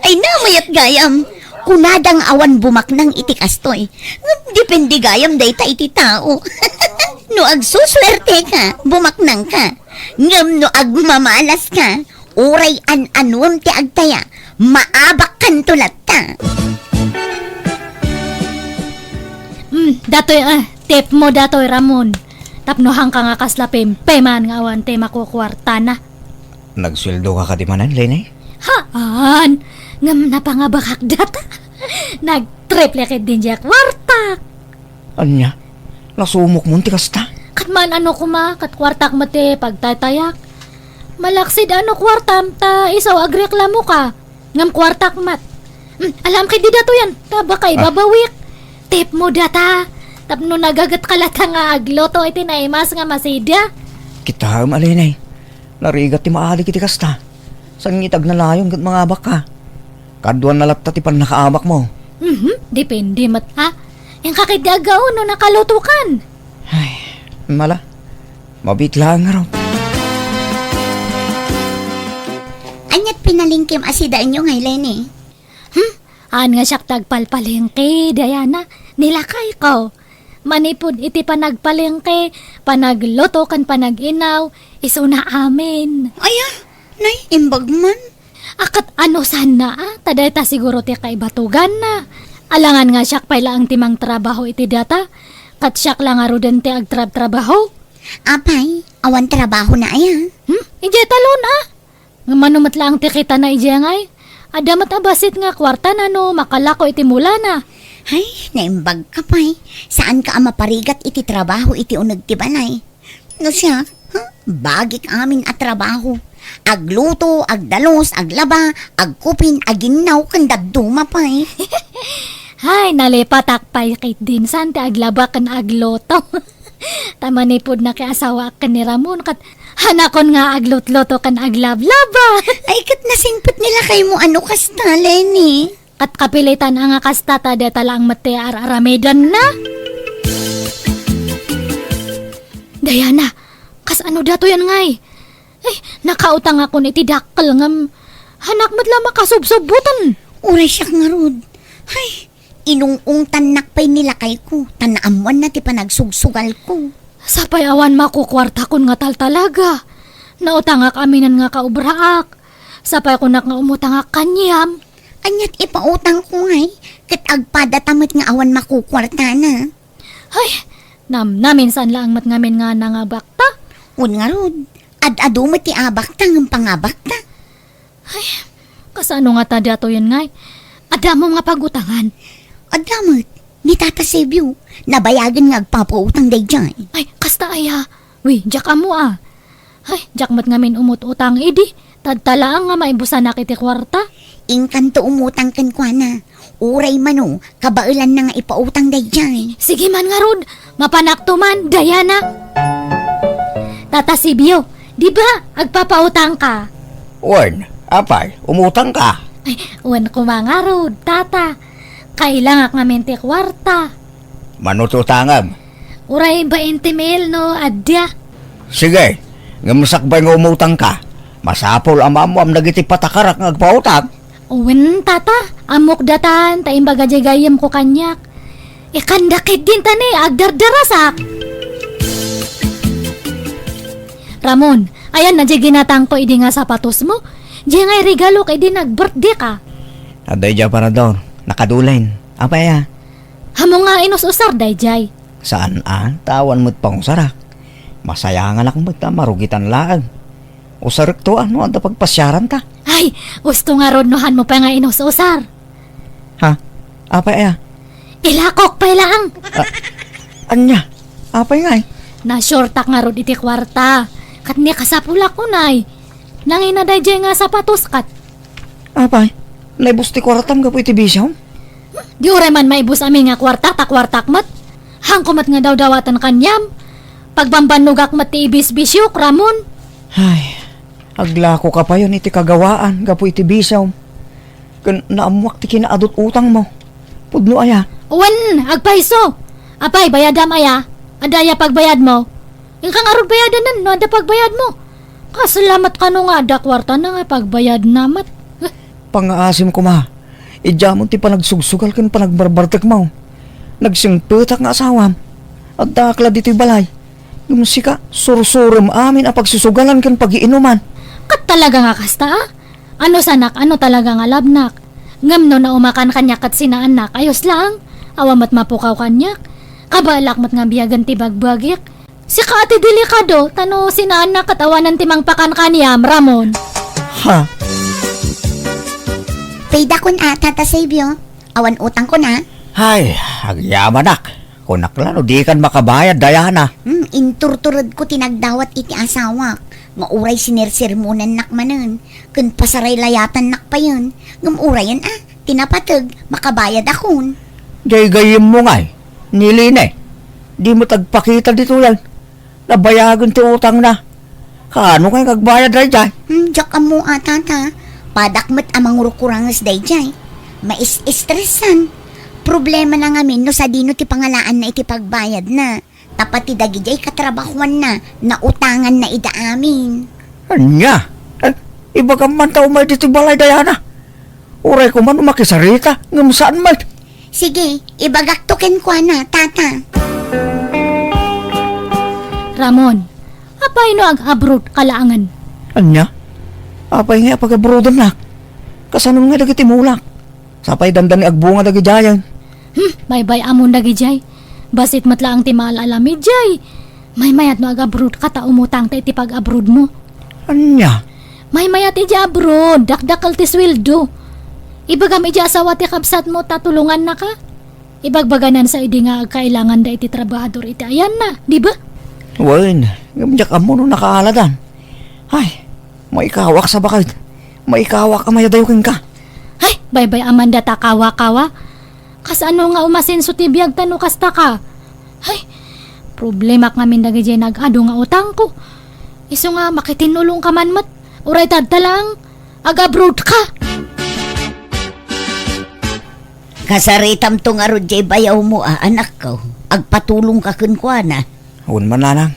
Ay na, mayat gayam. Kunada nga awan bumaknang iti kastoy. Ngem depende gayam dayta iti tao. No agsusuerteka, bumaknangka. Ngem no agmamalaska, uray an-anuem ti agtaya, maabakkanto latta. Hmm, datoy, ah, tip mo datoy, Ramon. Tapno haanka nga kasla pempeman nga awan ti makukuartana. Nagsueldoka kadi manen, Leni? Haan! Ngem napangabakak data. Nagtriple ketdin diay kuartak. Ania? Nasumokmon ti kasta? Ket maan-ano koma, ket kuartak met ti pagtaytayak. Malaksid a no kuartam ta isu a agreklamoka. Ngem kuartak met. Hmm, alam ketdi datoyan, ta baka Ah. ibabawik. Tip mo data. Tapno nagagetka latta nga agluto iti naimas nga masida. Kitaem a, Leni. Narigat ti maalik iti kasta. Saan nga iti agnanayon ket mangabakka? Kaduana latta ti pannakaabakmo. Mhm, depende met a. Inka ketdi aggaon no nakalutokan. Ay, mala. Mabiit laeng ngarud. Aniat pinalengkem a sidaenyo ngay, Leni? Hmm? Haan nga siak ti agpalpalengke, Diana. Ni lakayko. Manipud iti panagpalengke, panagluto ken panag-inaw, isuna amin. Aya, naimbag man. A, ket ano sana, a? Ta dayta siguro ti kaibatuganna. Alangan nga siak pay laeng ti mangtrabaho iti data. Ket siak la ngaruden ti agtrabtrabaho. Apay, awan trabahona aya? Hmm? Idiay talon, a? Ngem mano met laeng ti kitana idiay ngay? Adda met a bassit nga kuartana no makalako iti mulana. Ay, naimbagka pay. Saanka a maparigat iti trabaho iti uneg ti balay. No siak, ha? Bagik amin a trabaho. Agluto, agdalus, aglaba, agkupin, aginnaw, ken dadduma pay. Hay, nalipatak pay ketdin saan ti aglaba ken agluto. Ta manipud nakiasawaak ken ni Ramon, ket hanakon nga aglutluto ken aglablaba. Ay, ket nasingpet ni lakaymo a no kasta, Leni. Ket kapilitan a nga kasta ta dayta laeng met ti ar-aramidenna. Diana, kas ano datoyan ngay? Ay, nakautangakon iti dakkel ngem hanak met la makasubsubboten. Uray siak ngarud. Ay, inung-ungtannak pay ni lakayko, ta naammoanna ti panagsugsugalko. Sapay awan makukuartakon nga taltalaga. Nautangak aminen nga kaobraak. Sapay kunak nga umutangak kaniam. Aniat ipautangko ngay, ket agpadata met nga awan makukuartana. Ay, namnamin saan laeng met ngamin nga nangabakta. Wen ngarud, ad-adu met ti abakta ngem pangabakta. Ay, kasano ngata datoyen ngay? Adda mo nga pagutangan? Adda met, ni Tata Sebio, nabayagen nga agpapautang daydiay. Ay, kasta aya? Wi, diak ammo a. Ay, diak met ngamin umut-utang idi, tadta laeng nga maibusanak iti kuarta. Inkanto umutang kenkuana. Uray mano, kabaelanna nga ipautang daydiay. Sige man ngarud, mapanakto man, Diana. Tata Sibio, di ba agpapautang ka? Wen, apay, umutang ka? Ay, wen koma ngarud, Tata. Kailangak ngamin ti kuarta. Mano ti utangem? Uray bainte mil no adda. Sige, ngem sakbay nga umutang ka, masapul a maammuam dagiti patakarak nga agpautang. Wen, Tata, ammok datan, ta imbaga diay gayyemko kaniak. Ikanda ketdin ta ni, agdardarasak. Ramon, ayanna diay ginatangko idi nga sapatosmo? Diay nga iregalok idi nag-birthday ka. Adda idiay aparador, nakadulen. Apay a? Ammom nga inus-usar daydiay. Saan a, ta awan met pangusarak. Masayanganak met ta marugitan laeng. Usarekto a no adda pagpasiaranta. Ay, usto ngarud no hanmo pay nga inus-usar. Ha? Apay aya? Ilakok pay laeng. Ah, ania? Apay ngay? Na-shortak ngarud iti kuarta. Ket ni kasapulak unay. Nangina daydiay nga sapatos ket. Apay, naibus ti kuartam gapu iti bisiom? Di uray man maibus amin nga kuarta, ta kuartak met. Hanko met nga dawdawaten kaniam. Pagbambannogak met ti ibisbisiok, Ramon. Ay, aglako ka payen iti kagawaan gapu iti bisiom. Ken naammuak ti kinaadut-utangmo. Pudno aya? Wen, agpayso. Apay, bayadam aya? Adda aya pagbayadmo? Inka ngarud bayadanen no adda pagbayadmo. Kasla met kano nga adda kuartana nga pagbayadna met. Eh. Pangngaasim koma, idiamon ti panagsugsugal ken panagbarbartekmo. Nagsingpetak nga asawam. Addaak la ditoy balay. Ngem sika, sursurem amin a pagsusugalan ken pagiinuman. Ket talaga nga kasta, a? Ano sanak, ano talaga nga labnak? Ngem no naumakan kaniak ket sinaannak, ayos laeng. Awan met mapukaw kaniak. Kabaelak met nga biagen ti bagbagik. Sika a ti delikado, ta no sinaannak ket awanen ti mangpakan kaniam, Ramon. Ha? Paydakon a, Tata Silvio. Awan utangkon a. Hay, agyamanak. Kunak la no dikan makabayad, Diana. Hmm, inturturedko ti nagdawat iti asawak, nga uray sinirsermonannak manen, ken pasaraylayatannak payen, ngem urayen a, ti napateg, makabayadakon. Diay gayyemmo ngay, ni Line, di met agpakita ditoyen. Nabayagen ti utangna. Kaano ngay nga agbayad daydiay? Hmm, diak ammo a, Tata. Padak met a mangurkuranges daydiay. Mais-estresan. Problemana ngamin no sadino ti pangalaanna iti pagbayadna. Tapno ti dagidiay katrabahuanna, nautanganna ida amin. Ania? Eh, ibagam man ta umay ditoy balay, Diana. Uray koma no makisarita, ngem saan met. Sige, ibagakto kenkuana, Tata. Ramon, apay no ag-abroad ka laengen? Ania? Apay ngay a pag-abroadennak? Kasano ngay dagiti mulak? Sapay dandani agbunga dagidiayen. Hmm, baybay-amon dagidiay. Bassit met laeng ti maal-alamiddiay. Maymayat no ag-abroad ka ta umutang ta iti pag-abroad mo. Ania? Maymayat idiay abroad, dakdakkel ti sueldo. Ibagam idiay asawa ti kabsatmo ta tulongannaka. Ibagbaganan sa idi nga agkailanganda iti trabahador iti ayanna, di ba? Wen, ngem diak ammo no nakaaladan. Ay, maikawak sa baket. Maikawak a mayadayo kenka. Ay, baybay-aman data kawa-kawa. Kasano nga umasenso ti biag ta no kasta ka? Ay, problemak ngamin dagidiay nag-adu nga utangko. Isu nga makitinulong ka man met. Uray tadta laeng, ag-abroad ka. Kasaritamto ngarud diay bayawmo a, anakko. Agpatulong ka kenkuana. Wen man, nanang.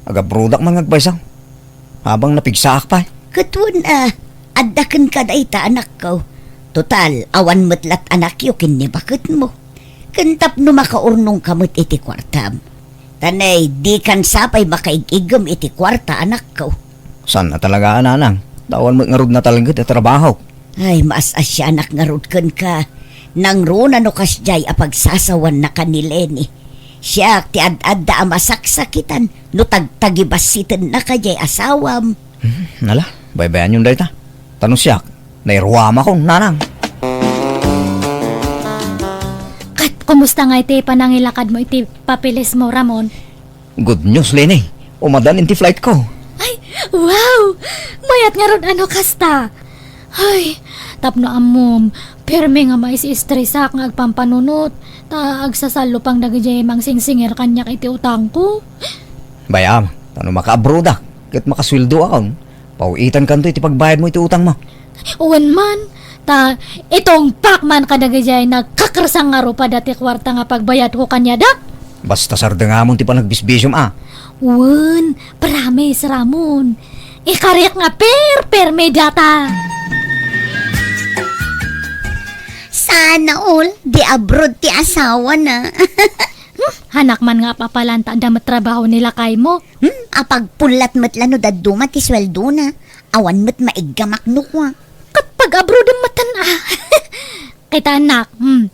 Ag-abroadak man nga agpayso. Habang napigsaak pay. Ket wen a, adda kenka dayta, anakko. Total, awan met lat anakyo ken ni baketmo. Ken tapno makaurnongka met iti kuartam. Ta nay, dikan sapay makaig-iggem iti kuarta, anakko. Saan a talaga, nanang. Ta awan met ngarud natalged a trabahok. Ay, maas-asianak ngarud kenka. Nangruna no kasdiay a pagsasawannaka ni Leni. Siak ti ad-adda a masaksakitan no tagtagibassitennaka diay asawam. Hmm, nala, baybayanyon dayta. Ta no siak, nairuamakon, nanang. Ket kumusta ngay ti panangilakadmo iti papeles mo, Ramon? Good news, Leni. Umadan iti flight ko. Ay, wow! Mayat ngarud a no kasta. Ay, tapno ammom, permi nga maisi-estresak nga agpampanunot, ta agsasallupang dagidiay mangsingsingir kaniak iti utangko. Bay-am, ta no maka-abroadak, ket makasueldoakon, paw-itankanto iti pagbayadmo iti utangmo. Wen man, ta itungpak man kadagidiay nagkakersang nga rupada ti kuarta nga pagbayadko kaniada. Basta sardengamon ti panagbisbisiom a. Wen, promise, Ramon. Ikariak nga perpermi data. Sana all, di abroad ti asawana. Hmm, hanak man nga apapalanta da met trabaho ni lakaymo. Hmm, apagpullat met la no dadduma ti sueldona. Awan met maiggamak no kua. Ket pag-abroad met a. Kita, anak, hmm.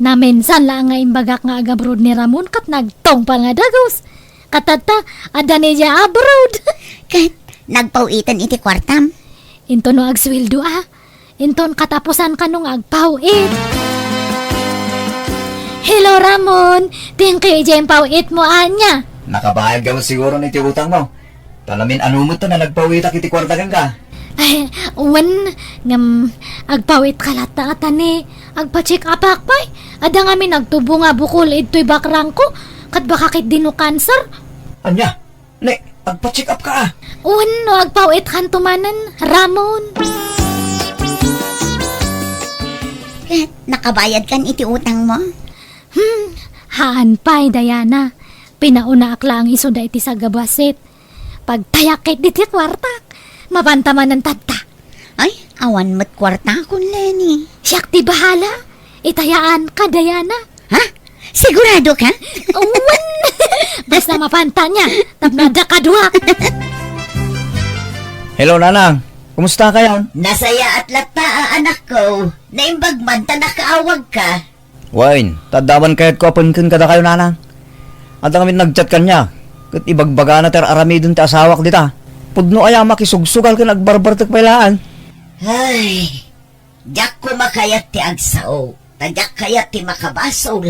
Naminsan la nga imbagak nga ag-abroad ni Ramon ket nagtungpal nga dagus. Ket tatta, adda ni dia abroad. Ket nagpaw-itan iti kuartam. Inton no agsueldo a. Inton katapusan kano nga agpaw-it. Hello, Ramon. Thank you iti impaw-it mo, ania. Nakabayad ka mo siguro iti utang mo. Ta namin-ano met ta nga nagpaw-itak iti kuarta kenka. Ay, wen, ngem, agpaw-it ka latta a tani. Agpa-check up-ak pay. Adda ngamin agtubo nga bukol idtoy bakrangko. Ket baka ketdi no cancer. Ania? Ne, agpa-check up ka a. Wen, no agpaw-it kanto manen, Ramon. Eh, nakabayad kan iti utang mo? Hmm, haan pay, Diana. Pinauna ak laeng isuda iti sagabassit. Pagtayak ket diti kuartak. Mapanta manen tatta. Ay, awan met kuartakon, Leni. Siak ti bahala. Itayaan ka, Diana. Ha? Sigurado ka? Wen! Basta mapanta nia, tapno adda kadua. Hello, Nanang. Kumusta kayon? Nasayaat latta a, anakko. Naimbag man ta nakaawag ka. Wen, ta adda awan kayatko a pengken kadakayo, Nanang. Adda ngamin nag-chat kaniak, ket ibagbagana ti ar-aramiden ti asawak dita. Pudno aya makisugsugal ken agbarbartek pay laeng. Ay, diak koma kayat ti agsao, ta diak kayat ti makabasol.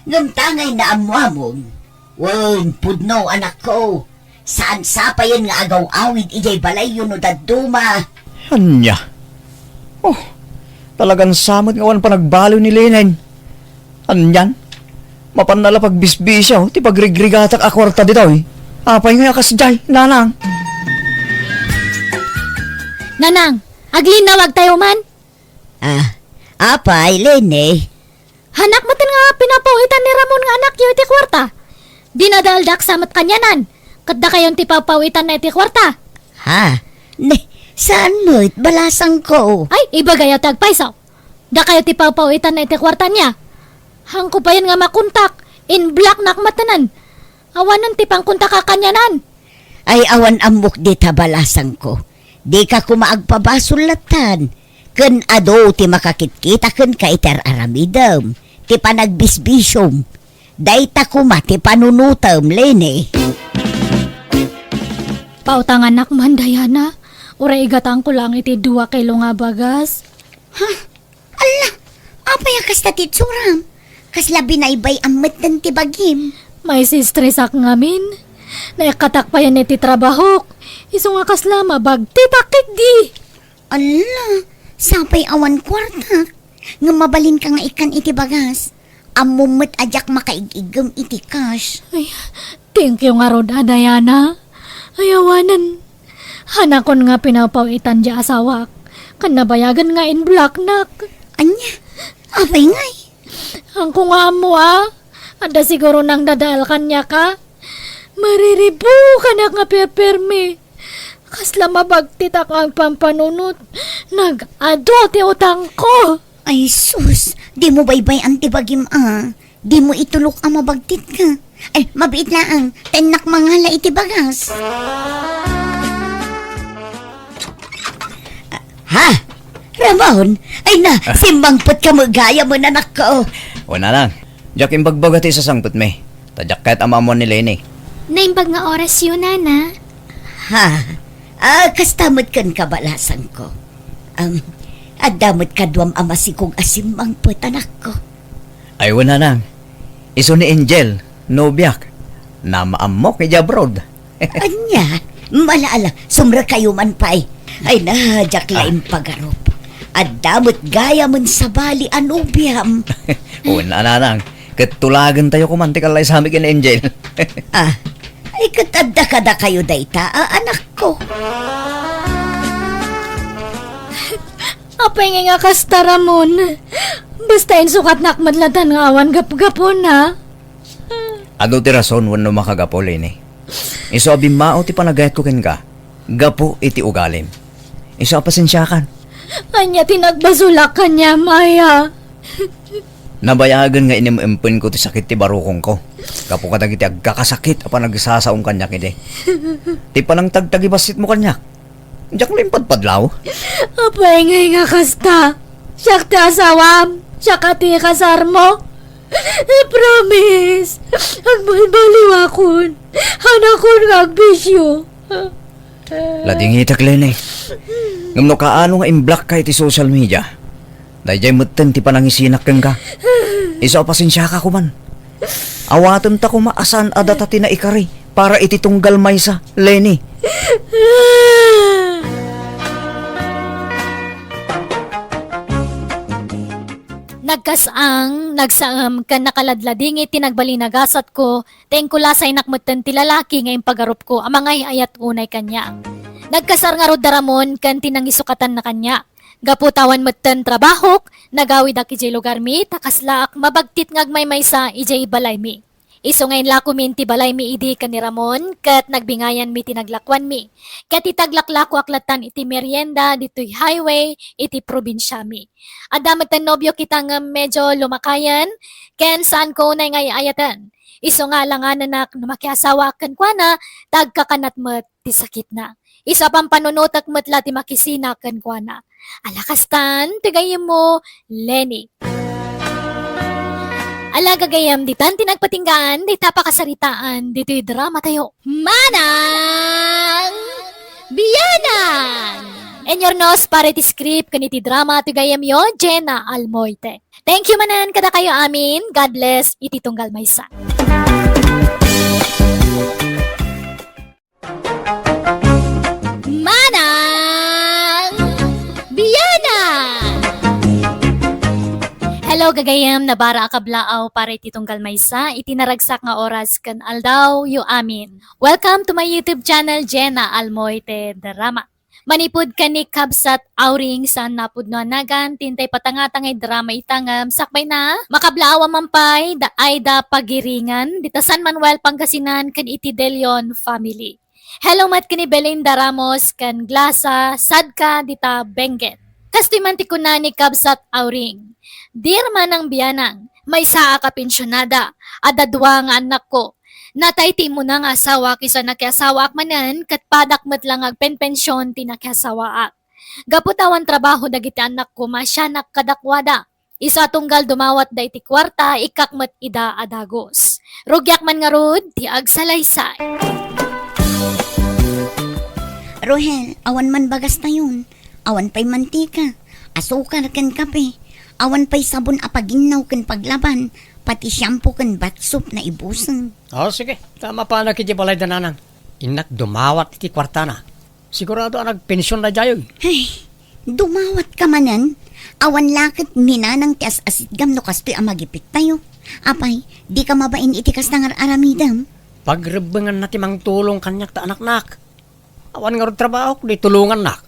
Ngem ta ngay naammoamon. Wen, pudno, anakko. Saan sapayen nga agaw-awid idiay balayyo no dadduma. Ania? Oh, talagan sa met nga awan panagbaliw ni Leni. Anian? Mapanna la pagbisbisio ti pagrigrigatak a kuarta ditoy. Apay nga a kasdiay, Nanang? Nanang, aglinaw tayo man? Ah, apay, Leni? Hanak met nga pinapaw-itan ni Ramon nga anakyo iti kuarta. Dinadaaldak sa met kanianan, ket dakayon ti papaw-itanna iti kuarta. Ha? Ne, saan met, balasangko. Ay, ibagayo ti agpayso. Dakayo ti papaw-itanna iti kuarta nia. Hanko payen nga makontak, in-blocknak met nen. Awanen ti pangkontakak kanianan. Ay, awan ammok dita, balasangko. Dika koma agpabasol lattan. Ken adu ti makakitkita kenka iti ar-aramidem, ti panagbisbisiom. Dayta koma ti panunotem, Leni. Pautanganak man, Diana. Uray igatangko laeng iti dua kilo nga bagas. Ha? Alla, apay a kasta ti itsuram? Kasla binaybay-am metten ti bagim. Maisistresak ngamin. Naikkatak payen iti trabahok. Isu nga kasla mabagtitak ketdi. Alla, sapay awan kuartak. Ngem mabalinka nga ikkan iti bagas. Ammom met a diak makaig-iggem iti cash. Ay, thank you ngarud a, Diana. Ay, awanen. Hanakon nga pinapaw-itan diay asawak. Ken nabayagen nga in-blocknak. Ania? Apay ngay? Hanko nga ammo a. Adda siguro nangdadaal kaniak a. Mariribukanak nga perpermi. Kasla mabagtitak nga agpampanunot. Nag-adu ti utangko. Ay sus, dimo baybay-an ti bagim a. Dimo itulok a mabagtitka. Ay, mabiit laeng, ta innak mangala iti bagas. Ha? Ramon, ay na, simmangpetka met gayam, anakko. O, nanang, diak imbagbaga ti isasangpetmi. Ta diak ket ammoan ni Leni. Naimbag nga orasyo, nana. Ha? Ah, kasta met kenka, balasangko. Am, adda met kaduam a masikog a simmangpet, anakko. Ay, wen, nanang. Isu ni Angel, nobiak. Namaammok idiay abroad. Ania? Ala, ala, sumrekayo man pay. Ay na, diak la impagarup. Adda met gayamen sabali a nobiam. Wen, nanang. Ket tulagentayo koma ti kallaysami ken Angel. Ah, ay ket adda kadakayo dayta a anakko. Apay ngay nga kasta, Ramon? Basta insukatnak met latta nga awan gapgapuna. Adu ti rason wenno makagapu, Leni. Isu a bimmao ti panagayatko kenka, gapu iti ugalim. Isu a pasensiakan. Ania ti nagbasolak kaniam, aya? Nabayagen nga inim-impenko ti sakit ti barukongko gapu kadagiti agkakasakit a panagsasaom kaniak idi. Ti panangtagtagibasitmo kaniak, diak la impadpadlaw. Apay ngay nga kasta? Siak ti asawam? Siak a ti kasarmo? I-promise, agbalbaliwakon. Hanakon nga agbisyo. Ladingitek, Leni. Ngem no kaano nga imblockka iti social media, daydiay metten ti panangisinak kenka. Isu a pasensiaka koman. Awatenta koma a saan a data ti naikari para iti tunggal maysa, Leni. Nagkas-ang, nagsaem, ken nakaladladingit ti nagbalin a gasatko, ta inkulasaynak metten ti lalaki nga impagarupko a mangay-ayat unay kaniak. Nagkasar ngarud da Ramon ken ti nangisukatanna kaniak. Gapu ta awan metten trabahok, nagawidak idiay lugarmi ta kaslaak mabagtit nga agmaymaysa idiay balaymi. Isu nga inlakomin ti balaymi idi ken ni Ramon ket nagbingayanmi ti naglakuanmi. Ket iti aglaklakoak lattan iti merienda ditoy highway iti probinsiami. Adda metten nobio kita ngem medio lumakayen ken saanko unay nga ay-ayaten. Isu nga alanganenak no makiasawaak kenkuana, ta agkakanat met ti sakitna. Isu a pampanunotek met la ti makisina kenkuana. Ala kastan ti gayyemmo, Leni. Ala gagayyem, ditan ti nagpatinggaan dita pakasaritaan ditoy dramatayo. Manang Bianang! Inurnos para iti script ken iti drama ti gayyemyo, Jenna Almoite. Thank you manen kadakayo amin. God bless iti tunggal maysa. Manang Bianang! Hello, gagayyem, nabara a kablaaw para iti tunggal maysa iti naragsak nga oras ken aldawyo amin. Welcome to my YouTube channel, Jenna Almoite Drama. Manipud ken ni Kabsat Auring, saan napudno a nagan ti intay patangata nga idrama ita ngem sakbayna, makablaaw a man pay da Aida Pagiringan, dita San Manuel, Pangasinan, ken iti De Leon family. Hello met ken ni Belinda Ramos ken Glasa Sadka dita Benguet. Kastoy man ti kuna ni Kabsat Auring, Dear Manang Bianang, maysaak a pensionada, adda dua nga annakko. Natay ti immuna nga asawak isu a nakiasawaak manen ket padak met la nga agpenpension ti nakiasawaak. Gapu ta awan trabaho dagiti annakko, maasianak kadakuada. Isu a tunggal dumawatda iti kuarta, ikkak met ida a dagus. Rugiak man ngarud ti agsalaysay. Rohel, awan man bagastayon. Awan pay mantika, asukar ken kape. Awan pay sabon a paginnaw ken paglaban, pati shampoo ken bath soap naibusen. O, sige. Ta mapanak idiay balay da nanang. Innak dumawat iti kuartana. Sigurado a nagpension daydiay. Ay, dumawatka manen? Awan la ket ni nanang ti as-asitgam no kastoy a magipittayo. Apay, dika mabain iti kasta nga ar-aramidem? Pagrebbenganna ti mangtulong kaniak ta anaknak. Awan ngarud trabahok, di tulongannak.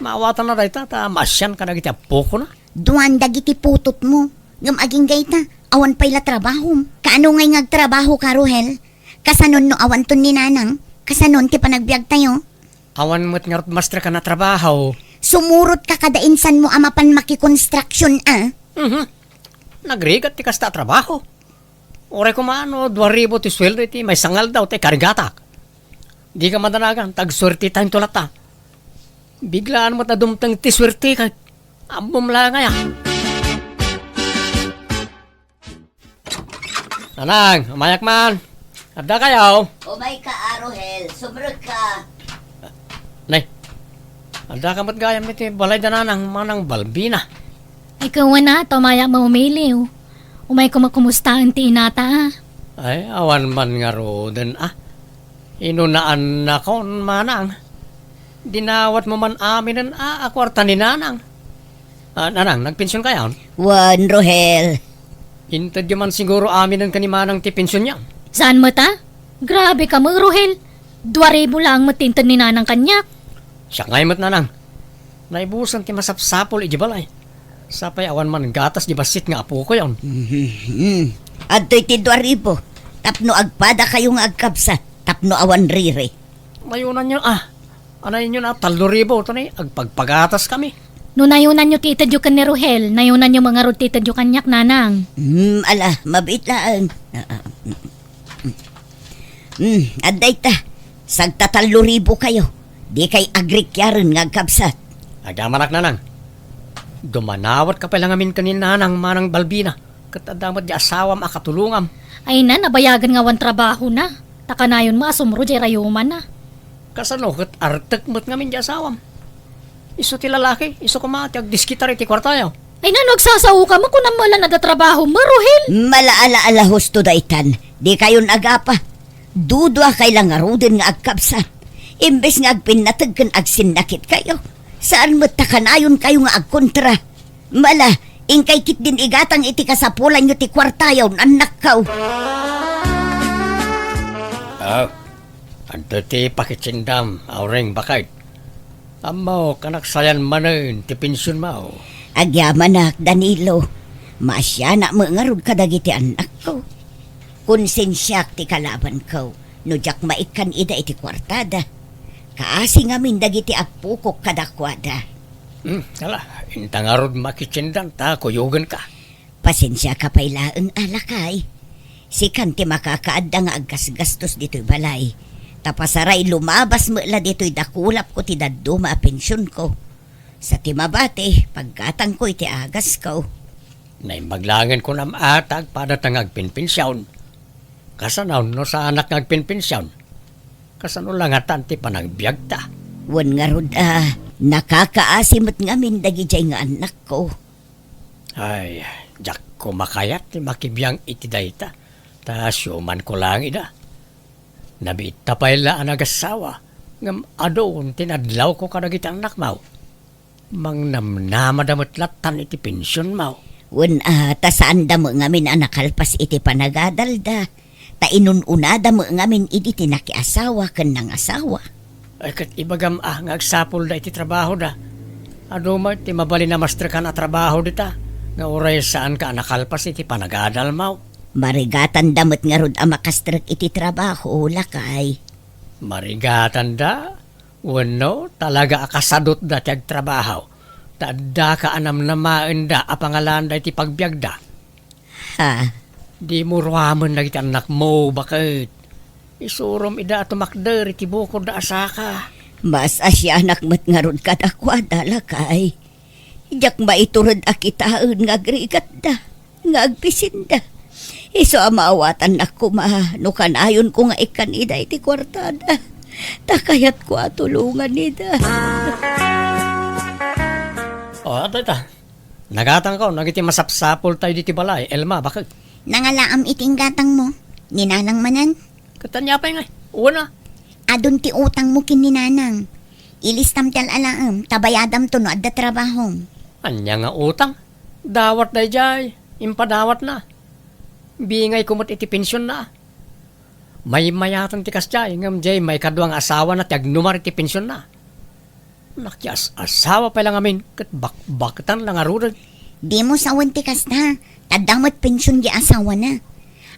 Maawatanna dayta ta maasian kadagiti appokona. Duan dagiti putotmo. Ngem agingga ita, awan pay la trabahom. Kaano ngay nga agtrabahoka, Rohel? Kasanon no awanton ni nanang? Kasanon ti panagbiagtayo? Awan met ngarud masterkan a trabaho. Sumurotka kada insanmo a mapan makikonstruksyon a. Mhm. Nagrigat ti kasta a trabaho. Uray koma no dua ribu ti sueldo iti maysa nga aldaw ti ikarigatak. Dika madanagan, ta agsuertetayo latta. Biglaan met a dumteng ti suerte kay Ammom laeng aya. Nanang, umayak man. Adda kayo? Umay ka, Arohel. Sumrek ka. Nay, adda ka met gayam iti balay da nanang manang Balbina. Ay, kawana, ta umayak maumiliw. Umay ko makumustaen ti inata, a. Ay, awan man ngaruden, a. Inunaannakon, manang. Dinawatmo man aminen a, a kuarta ni nanang. Ah, nanang, nagpension kayon? Wen, Rohel. Intedyo man siguro aminen ken ni manang ti pensionyo. Saan met, a? Grabe ka met, Rohel. Dua ribu laeng met ti inted ni nanang kaniak. Siak ngay met, nanang. Naibusan ti masapsapul iti balay. Sapay awan man gatas di bassit nga apokoyon. Mhm. Adtoy ti dua ribu. Tapno agpada kayo nga agkabsat. Tapno awan riri. Nayunanyo, a. Anayonyo na, tallo ribu, to ni, agpagpagatas kami. No nayunanyo ti itedyo ken ni Rohel, nayunanyo met ngarud ti itedyo kaniak, nanang. Hmm, ala, mabiit laeng. Ah, ah, mm, mm. Hmm, adda ita. Sagta tallo ribu kayo. Di kay agrikyaren nga agkabsat. Agyamanak, nanang. Dumanawat ka pay la ngamin ken ni nanang manang Balbina. Ket adda met di asawam a katulongam. Ay na, nabayagen nga awan trabahona. Ta kanayon met a sumro jay rayumanna. Kasano ket artek met ngamin di asawam? Isu ti lalaki, isu koma ti agdiskitar iti kuartayo. Ay na, no agsasaoka met, kunam met la no adda trabahom, Rohel. Mala, ala, ala, husto daytan. Di kayon agapa. Dudua kay la ngaruden nga agkabsat. Imbes nga agpinnateg ken agsinnakit kayo. Saan met ta kanayon kayo nga agkontra. Mala, inkay ketdin igatang iti kasapulanyo ti kuartayo, annakko. Ah, adda ti pakitsindam, Aureng, baket. Ammok a naksayan manen ti pensionmo. Agyamanak, Danilo. Maasianak met ngarud kadagiti annakko. Konsensiak ti kalabanko no diak maikkan ida iti kuartada. Kaasi ngamin dagiti appokok kadakuada. Hmm, ala, inta ngarud makitsindan ta kuyogenka. Pasensiaka pay laeng, a lakay. Sikan ti makakaadda nga aggasgastos ditoy balay. Ta pasaray lumabas met la ditoy dakulapko ti dadduma a pensionko. Sa ti mabati, paggatangko iti agasko. Naimbag laengen kunam a ta agpadata nga agpenpension. Kasano no saanak nga agpenpension? Kasano la ngatan ti panagbiagta? Wen ngarud a, nakakaasi met ngamin dagidiay nga annakko. Ay, diak koma kayat ti makibiang iti dayta, ta siumanko laeng ida. Nabiitta pay la a nagassawa, ngem adu ti nadlawko kadagiti annakmo. Mangnamnamada met lattan iti pensionmo. Wen a, ta saanda met ngamin a nakalpas iti panagadalda, ta inun-unada met ngamin idi ti nakiasawa ken nangasawa. Ay, ket ibagam a nga agsapulda iti trabahoda. Adu met ti mabalin a mastrekan a trabaho dita, nga uray saanka a nakalpas iti panagadalmo. Marigatanda met ngarud a makastrek iti trabaho, lakay. Marigatanda? Wenno, talaga a kasadutda ti agtrabaho, ta addaka a namnamaenda a pangalaanda iti pagbiagda. Ha? Dimo ruamen dagiti annakmo, baket. Isurom ida a tumakder iti bukodda a saka. Mas asianak met ngarud kadakuada, lakay. Diak maitured a kitaen nga agrigatda, nga agbisinda. Isu a maawatannak koma no kanayonko nga ikkan ida iti kuartada. Ta kayatko a tulongan ida. O, adtoy ta. Nagatangko, dagiti masapsapultayo ditoy balay, Elma, baket. Nangalaam iti inggatangmo, ni Nanang manen? Ket ania pay ngay? Wen a. Adun ti utangmo ken ni Nanang. Ilistam ti al-alaem, ta bayadamto no adda trabahom. Ania nga utang? Dawat daydiay, impadawatna. Bingayko met iti pensionna. Maymayatan ti kasdiay, ngem diay maikadua nga asawana ti agnumar iti pensionna. Nakias-asawa pay la ngamin ket bakbaktan la ngaruden. Dimo sawen ti kasta, ta adda met pension di asawana.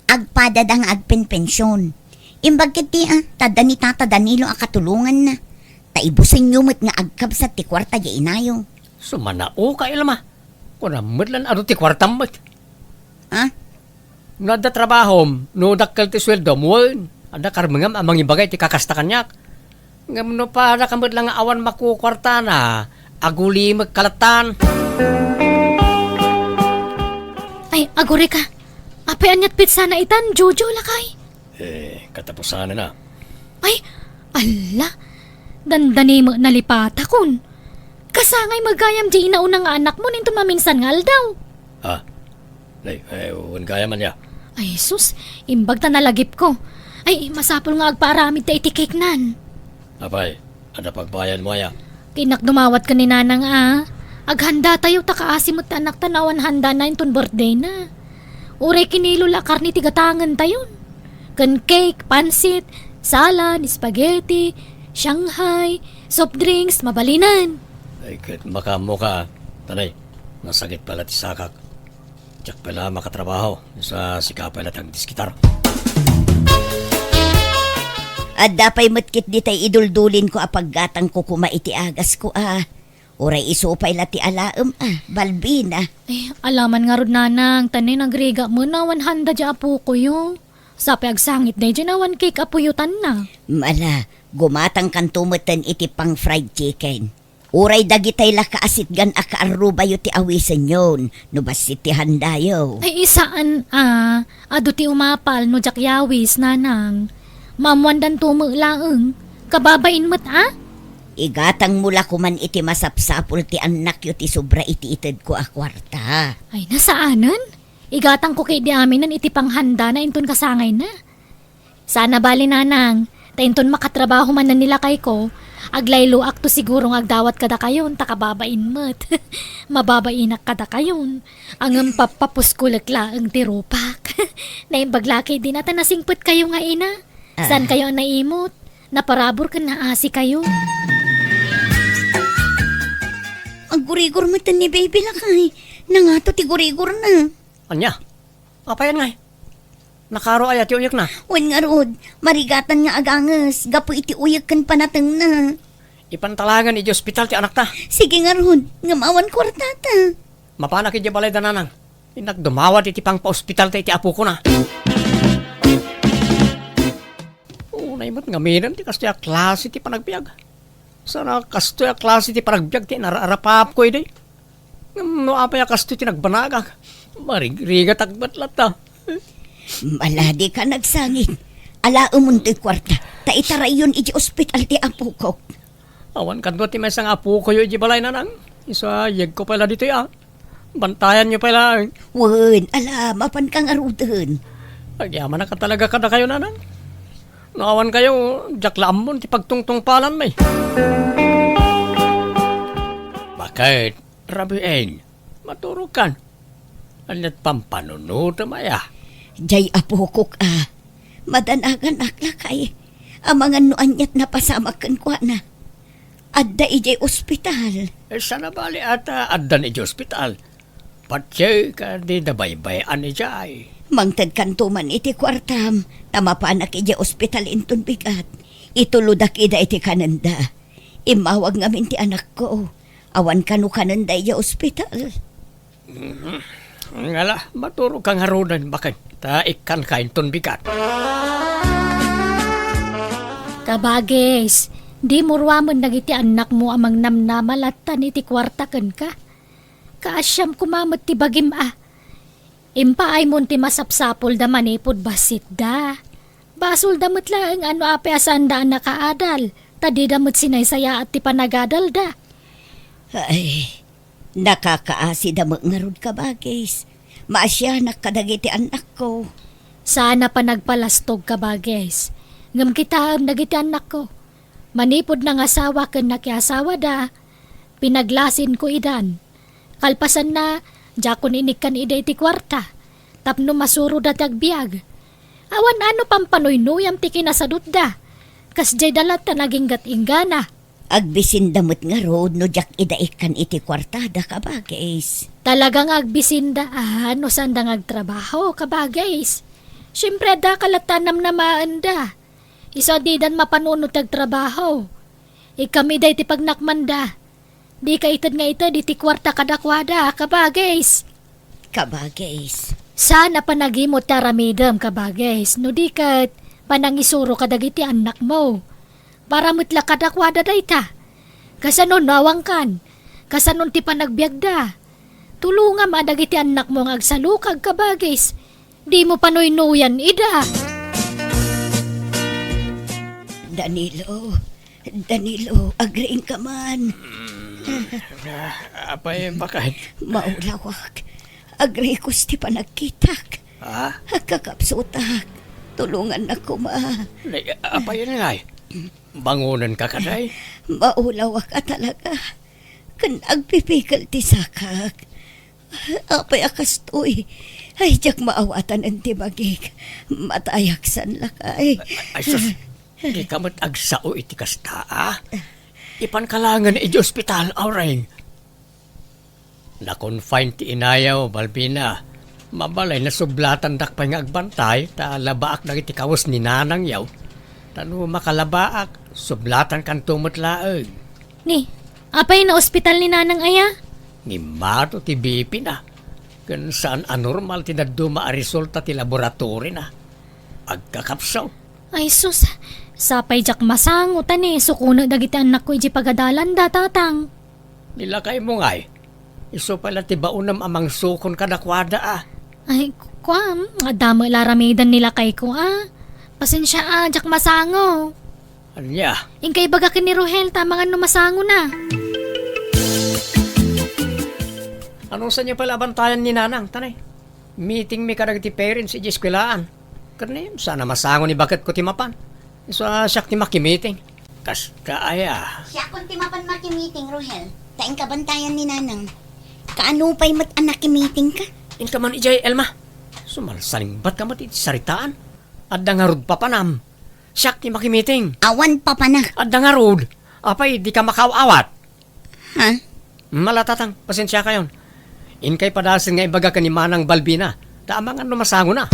Agpadada nga agpenpension. Imbag ketdi a, ta adda ni Tata Danilo a katulonganna. Ta ibusenyo met nga agkabsat ti kuarta di inayo. Sumanaoka, Elma. Kunam met lan adu ti kuartam met. Ha? No adda trabahom, no dakkel ti sueldom, wen, adda karmengam a mangibaga iti kakasta kaniak. Ngem no padaka met la nga awan makukuartana, Agulimek kalatan. Ay, agurika. Apay aniat petsana itan, Jojo, lakay? Eh, katapusan na. Ay, alla. Dandani met nalipatakon. Kasangay met gayam di inauna nga anakmo inton maminsan nga aldaw. Ah, Nay, eh, wen gayam ania? Ay, sus, imbag ta nalagipko. Ay, masapul nga agpaaramid ta iti cake-nan. Apay, adda pagbayanmo aya? Ket innak dumawat ken ni Nanang a. Aghanda tayo ta kaasi met ti anakta no awan handana inton birthday-na. Uray kinilo la a karne ti gatangentayon. Ken cake, pansit, salad, spaghetti, Shanghai, soft drinks, mabalinen. Ay, ket makaammoka, a. Tanay, nasakit pay la ti sakak. Diak pay la makatrabaho, sa sika pay la ti agdiskitar. Adda pay met ketdi tay iduldulinko a paggatangko koma iti agasko a. Uray isu pay la ti alaem a, Balbina. Eh, alaman ngarud, Nanang, tanay nagrigat met no awan handa diay apokoyo. Sapay agsangit daydiay no awan cake apoyo tanna. Ala, gumatangkanto metten iti pang-fried chicken. Uray dagitay la kaasitgan a kaarrubayo ti awisenyon no bassit ti handayo. Ay, saan a, adu ti umapal no diak yawis, Nanang. Maammoandanto met laeng. Kababain met a? Igatangmo la koman iti masapsapul ti annakyo ti sobra iti itedko a kuarta. Ay, saanen? Igatangko ketdi aminen iti panghandana inton kasangayna. Saan a bale, Nanang, ta inton makatrabaho manen ni lakayko, aglayloakto siguro nga agdawat kadakayon, ta kababain met. Mababainak kadakayon. Ngem pappapuskolek laeng ti rupak. Naimbag la ketdin a ta nasingpetkayo nga ina. Ah. Saankayo a naimot? Naparabur ken naasikayo. Aggurigor metten ni baby, lakay. Nangato ti gurigorna. Ania? Apay ngay? Nakaro aya ti uyekna? Wen ngarud, marigatan nga aganges gapu iti uyek ken panatengna. Ipanta laengen idiay ospital ti anakta. Sige ngarud, ngem awan kuartata. Mapanak idiay balayda, Nanang. Innak dumawat iti pangpaospitalta iti apokona. Unay met ngaminen ti kastoy a klase ti panagbiag. Saan a kastoy a klase ti panagbiag ti inaraarapapko idi. Ngem no apay a kastoy ti nagbanagak, marigrigatak met latta. Ala, dika nagsangit. Alaemon toy kuarta, ta itarayyon idiay ospital ti apokok. Awan kano ti maysa nga apokoyo idiay balay, Nanang. Isu a yegko pay la ditoy a. Bantayanyo pay laeng. Wen, ala, mapanka ngaruden. Agyamanak a talaga kadakayo, Nanang. No awankayo, diak la ammon ti pagtungtungpalanmi. Baket, Rabiin, maturogkan. Aniat pampanunotem aya? Diay apokok a. Madanaganak, lakay. Amangan no aniat napasamak kenkuana. Adda idiay ospital. Eh, saan a bale a ta addan idiay ospital? Patse ka di dabaybay-an idiay. Mangtedkanto man iti kuartam, ta mapanak idiay ospital inton bigat. Itulodak ida iti kanenda. Immawag ngamin ti anakko. Awan kano kanenda idiay ospital. Mhm. Ngala, maturogka ngaruden, baket, ta ikkanka inton bigat. Kabagis, dimo ruamen dagiti annakmo a mangnamnama lattan iti kuarta kenka. Kaasiam koma met ti bagim a. Impaaymo ti masapsapulda manipud bassitda. Basolda met laeng a no apay a saanda a nakaadal, ta dida met sinaysayaat ti panagadalda. Ay, nakakaasida met ngarud, kabagis. Maasianak kadagiti annakko. Saan a panagpalastog, kabagis. Ngem kitaem dagiti annakko. Manipud nangasawa ken nakiasawada, pinaglasinko idan. Kalpasanna, diakon inikkan ida iti kuarta, tapno masuroda ti agbiag. Awan a no pampanuynuyam ti kinasadutda. Kasdiayda latta naginggat-inggana. Agbisinda met ngarud no diak ida ikkan iti kuartada, kabagis. Talaga nga agbisinda a no saanda nga agtrabaho, kabagis. Siempre, adda ka latta a namnamaenda. Isu a didan mapanuno ti agtrabaho. Ikkam ida iti pagnakmanda. Dika ited nga ited iti kuarta kadakuada, kabagis. Kabagis. Saan a panagimut ti aramidem, kabagis, no di ket panangisuro kadagiti annakmo. Para met la kadakuada dayta. Kasano no awankan? Kasanon ti panagbiagda? Tulongam a dagiti annakmo nga agsalukag, kabagis. Dimo panuynuyan ida. Danilo, Danilo, agriingka man. Apay, bakit? Maulawak. Agrikos ti panagkitak. Ha? Agkakapsutak. Tulongannak koma. Nay, apay ngay? Bangonenka kadi? Maulawak a talaga. Ken agpipikil ti sakak. Apay a kastoy? Ay, diak maawatan ti bagik. Matayak san lakay. Ay, sus. Dika met agsao iti kasta, a? Ipanka laengen iti ospital, Aureng. Na-confine ti inayo, Balbina. Mabalay, nasublatandak pay nga agbantay, ta labaak dagiti kawes ni nanangyo. Ta no makalabaak, sublatankanto met laeng. Ni, apay, naospital ni nanang aya? Ngimmato ti B P na. Ken saan a normal ti dadduma a resulta ti laboratory na. Agkakapsaw. Ay sus, sapay diak masango ta ni sukonek dagiti annakko iti pagadalanda, tatang. Ni lakaymo ngay, isu pay la ti baonem a mangsukon kadakuada, a. Ay, kuam, adda met la aramiden ni lakayko, a. Pasensia, a, diak masango. Ania? Inka ibaga ken ni Rohel ta amangan no masangona. Anusanyo pay la a bantayan ni nanang, tanay? Meeting mi kadagiti parents iti eskuelaan. Ket ni, saan a masango ni baketko ti mapan. Isu a siak ti makimiting. Kasta aya. Siakon ti mapan makimiting, Rohel. Ta inka bantayan ni nanang. Kaano pay met a nakimitingka? Inka man idiay, Elma. Sumalsalingbatka met iti saritaan. Adda ngarud papanam. Siak ti makimiting. Awan papanak. Adda ngarud. Apay, dika makaaw-awat? Ha? Mala, tatang, pasensiakayon. Inkay padasen nga ibaga ken ni Manang Balbina, ta amangan no masangona.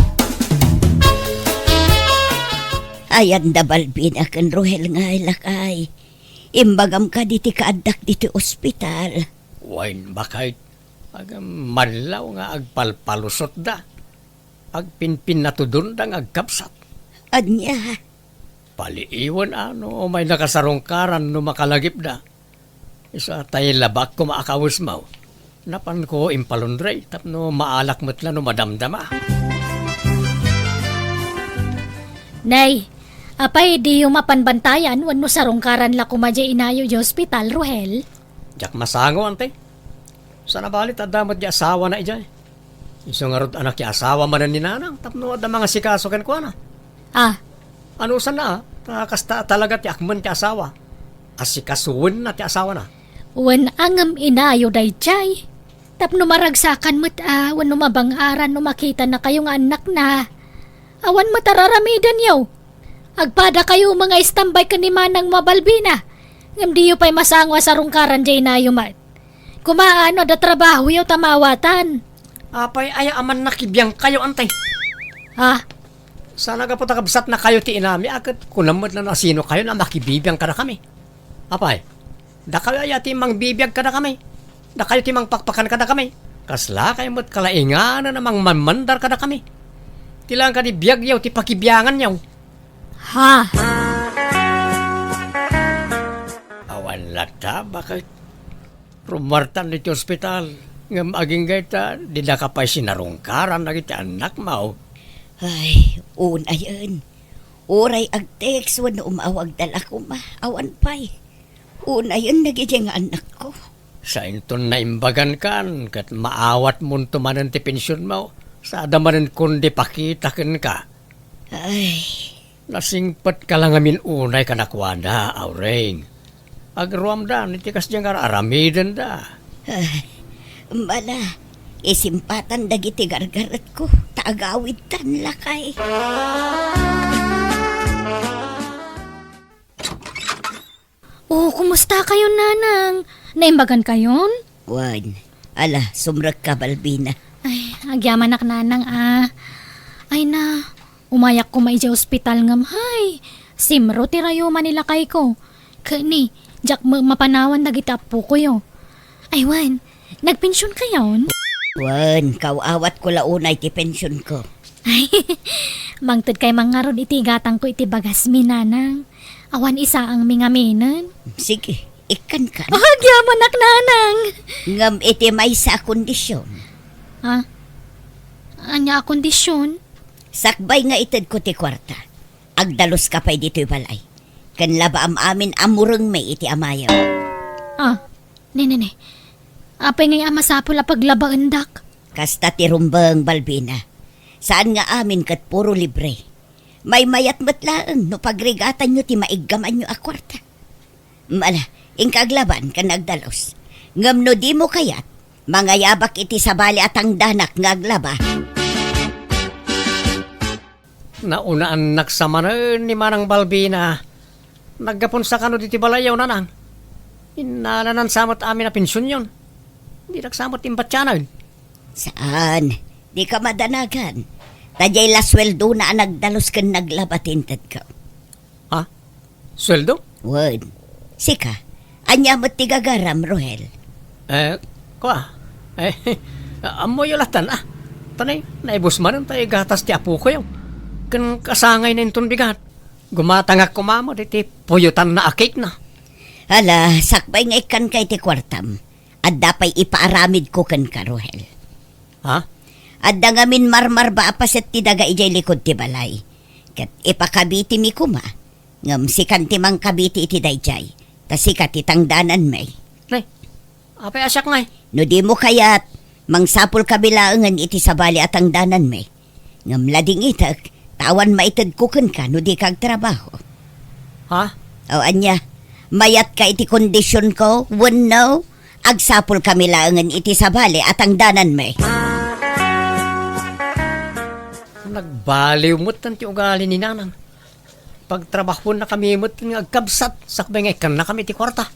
Ayan da Balbina ken Rohel nga, lakay. Imbagam kadi ti kaaddak ditoy ospital. Wen, bakit? Agam, manlaw nga agpalpalusotda. Agpinpinnatudonda nga agkabsat. Ania? Paliiwen a no umay nakasarungkaran no makalagipda. Isu a tay labaak koma a kawesmo. Napanko impalundre tapno maalak met la no madamdama. Nay, apay diyo mapan bantayan wenno sarungkaran la koma diay inayo diay ospital, Rohel? Diak masango, ante. Saan a bali ta adda met diay asawana idiay. Isu ngarud a nakiasawa manen ni nanang tapno adda mangasikaso kenkuana. Ah. Anusanna, a? Ta kasta a talaga ti akmen ti asawa. Asikasuenna ti asawana. Wen a ngem inayo daydiay. Tapno maragsakan met a wenno mabang-aran no makitanakayo nga annakna. Awan met a raramidenyo. Agpadakayo met nga istambay ken ni Manangmo a Balbina. Ngem diyo pay masango a sarungkaran diay inayo met. Koma, no adda trabahoyo ta maawatan. Apay aya a mannakibbiangkayo, ante? Ha? Saan a gapu ta kabsatnakayo ti inami a ket kunam met la no asinokayo a makibibiang kadakami. Apay, dakayo aya ti mangbibiag kadakami? Dakayo ti mangpakpakan kadakami? Kaslakayo met kalainganan a mangmanmandar kadakami. Ti laeng kadi biagyo ti pakibianganyo. Ha? Awan latta, bakit? Rummuartan iti ospital, ngem agingga ita, didaka pay sinarungkaran dagiti annakmo. Ay, unayen. Uray agtext wenno umawagda la koma, awan pay. Unayen dagiti nga annakko. Sainton naimbagankan, ket maawatmonto manen ti pensionmo, sada manen kundi pakita kenka. Ay. Nasingpetka la ngamin unay kadakuada, Aureng. Agruamda iti kasdiay nga ar-aramidenda. Ay, bala, isimpatan dagiti gargaretko, ta agawidtan lakay. Oh, kumusta kayon, nanang? Naimbagankayon? Wen, ala, sumrekka, Balbina. Ay, agyamanak, nanang, a. Ay na, umayak koma idiay ospital ngem, hay, simro ti rayuma ni lakayko. Ket ni, diak met mapanawan dagiti appokoyo. Ay, wen, nagpensionkayon? Wen, kaaw-awatko la unay ti pensionko. Ay, mangtedkay man ngarud iti igatangko iti bagasmi, nanang. Awan isaangmi ngaminen. Sige, ikkankan. Agyamanak, nanang! Ngem iti maysa a kondisyon. Ha? Ania a kondisyon? Sakbay nga itedko ti kuarta, agdaluska pay ditoy balay. Ken labaam amin a murengmi iti amayo. Ah, ne, ne, ne. Apay ngay a masapul a paglabaendak? Kasta ti rumbeng, Balbina. Saan nga amin ket puro libre. Maymayat met laeng no pagrigatanyo ti maiggamanyo a kuarta. Mala, inka aglaban ken agdalus. Ngem no dimo kayat, mangayabak iti sabali a tangdanak nga aglaba. Naunaannak sa manen ni Manang Balbina. Naggapunsa kano diti balayyo, nanang? Innalanan sa met amin a pensionyon. Dinak sa met imbatianen. Saan? Dika madanagan. Ta diay la sueldona a nagdalus ken naglaba ti intedko. Ha? Sueldo? Wen. Sika, ania met ti gagaram, Rohel? Eh, kua. Eh, ammoyo latan, ah. Tanay, naibus manen ta igatas ti apokoyo. Ken kasangayna inton bigat. Gumatangak koma met iti puyotanna a cake na. Hala, sakbay nga ikkanka iti kuartam. Adda pay ipaaramidko kenka, Rohel. Ha? Adda ngamin marmarba a paset ti daga idiay likud ti balay. Ket ipakabitimi koma. Ngem sikan ti mangkabiti iti daydiay, ta sika ti tangdananmi. Nay, apay a siak ngay? No dimo kayat, mangsapulkami laengen iti sabali a tangdananmi. Ngem ladingitek, ta awan maitedko kenka no dika agtrabaho. Ha? O ania, mayatka iti kondisionko, wenno agsapulkami laengen iti sabali a tangdananmi. Nagbaliw met ti ugali ni Nanang. Pagtrabahonnakami met nga agkabsat, sakbay nga ikkannakami ti kuarta.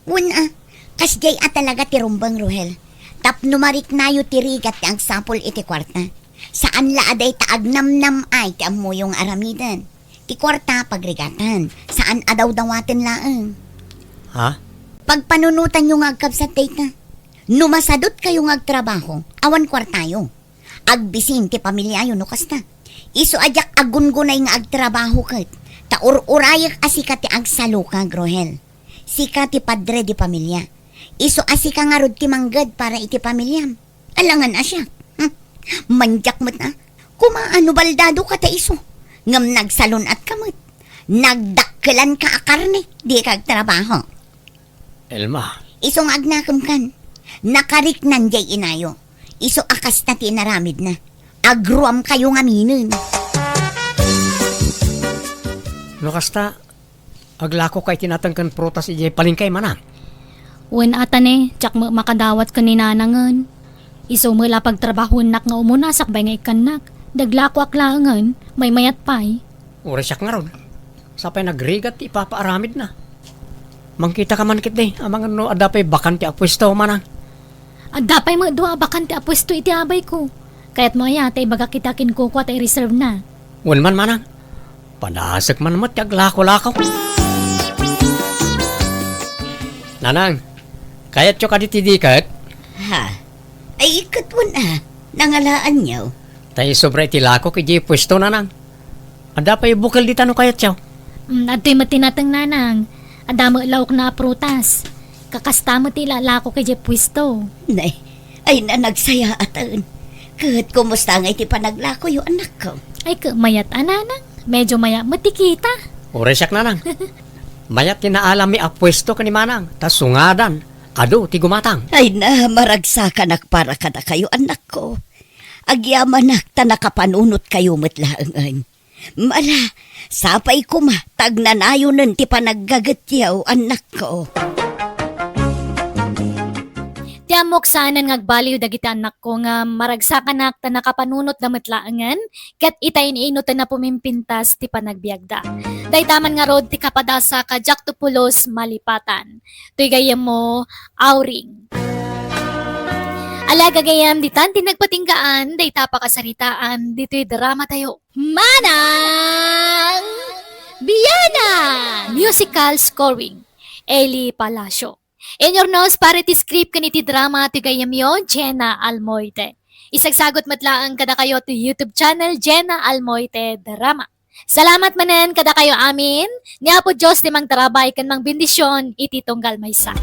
Wen a, kasdiay a talaga ti rumbeng, Rohel. Tapno mariknayo ti rigat ti agsapul iti kuarta. Saan la a dayta agnamnam-ay ti ammoyo nga aramiden. Ti kuarta, pagrigatan. Saan a dawdawaten laeng. Ha? Pagpanunotanyo nga agkabsat dayta. No masadutkayo nga agtrabaho, awan kuartayo. Agbisin ti pamiliayo no kasta. Isu a diak agungunay nga agtrabaho ket, ta ur-urayek a sika ti agsalukag, Rohel. Sika ti padre di pamilia. Isu a sika ngarud ti mangged para iti pamiliam. Alangan a siak. Hmm. Mandiak met a. Kumaano baldado ka ta isu. Ngem nagsalun-at ka met. Nagdakkelan ka a karne, di ka agtrabaho. Elma. Isu nga agnakemkan. Nakariknan diay inayo. Isu a kasta ti inaramidna. Agruamkayo ngaminen. No kasta, aglako ka iti nateng ken prutas idiay palengke, manang? Wen a ta ne, diak met makadawat ken ni Nanangen. Isu met la pagtrabahoennak nga umuna sakbay nga ikkannak. Daglakoak laengen, maymayat pay. Uray siak ngarud. Sapay nagrigat ti ipapaaramidna. Mangkita ka man ketdi, amangan no adda pay bakante a puesto, manang. Adda pay met dua a bakante a puesto iti abayko. Kayatmo aya ta ibagak ita kenkuana ta i-reserve na? Wen man, manang. Padasek man met ti aglako-lako. Nanang, kayatyo kadi ti diket? Ha? Ay, ket wen a, nangalaanyo. Ta isobra iti lakok idiay puesto, nanang. Adda pay bukel dita no kayatyo. Mm, adtoy met ti nateng, nanang. Adda met laokna a prutas. Kakasta met ti ilalakok idiay puesto. Nay, ay na nagsayaaten. Ket kumusta ngay ti panaglakoyo, anakko? Ay, ket mayat a, nanang. Medyo mayat met ti kita. Uray siak, nanang. Mayat ti naalammi a puesto ken ni manang, ta sungadan, adu ti gumatang. Ay na, maragsakanak para kadakayo, anakko. Agyamanak ta nakapanunotkayo met laengen. Mala, sapay koma ta agnanayonen ti panaggagetyo, annakko. Ti ammok saanen nga agbaliw dagiti annakko nga maragsakanak ta nakapanunotda met laengen, ket ita in-inutenna pumimpintas ti panagbiagda. Dayta man ngarud ti kapadasa kadiakto pulos malipatan. Toy gayyemmo, Auring. Ala, gagayyem, ditan ti nagpatinggaan dayta pakasaritaan ditoy dramatayo. Manang Biana! Musical scoring, Eli Palacio. Inurnos para iti script ken iti drama ti gayyemyo, Jenna Almoite. Isagsagot met laeng kadakayo ti YouTube channel, Jenna Almoite Drama. Salamat manen kadakayo amin. Ni Apo Dios ti mangtarabay ken mangbendisyon iti tunggal maysa.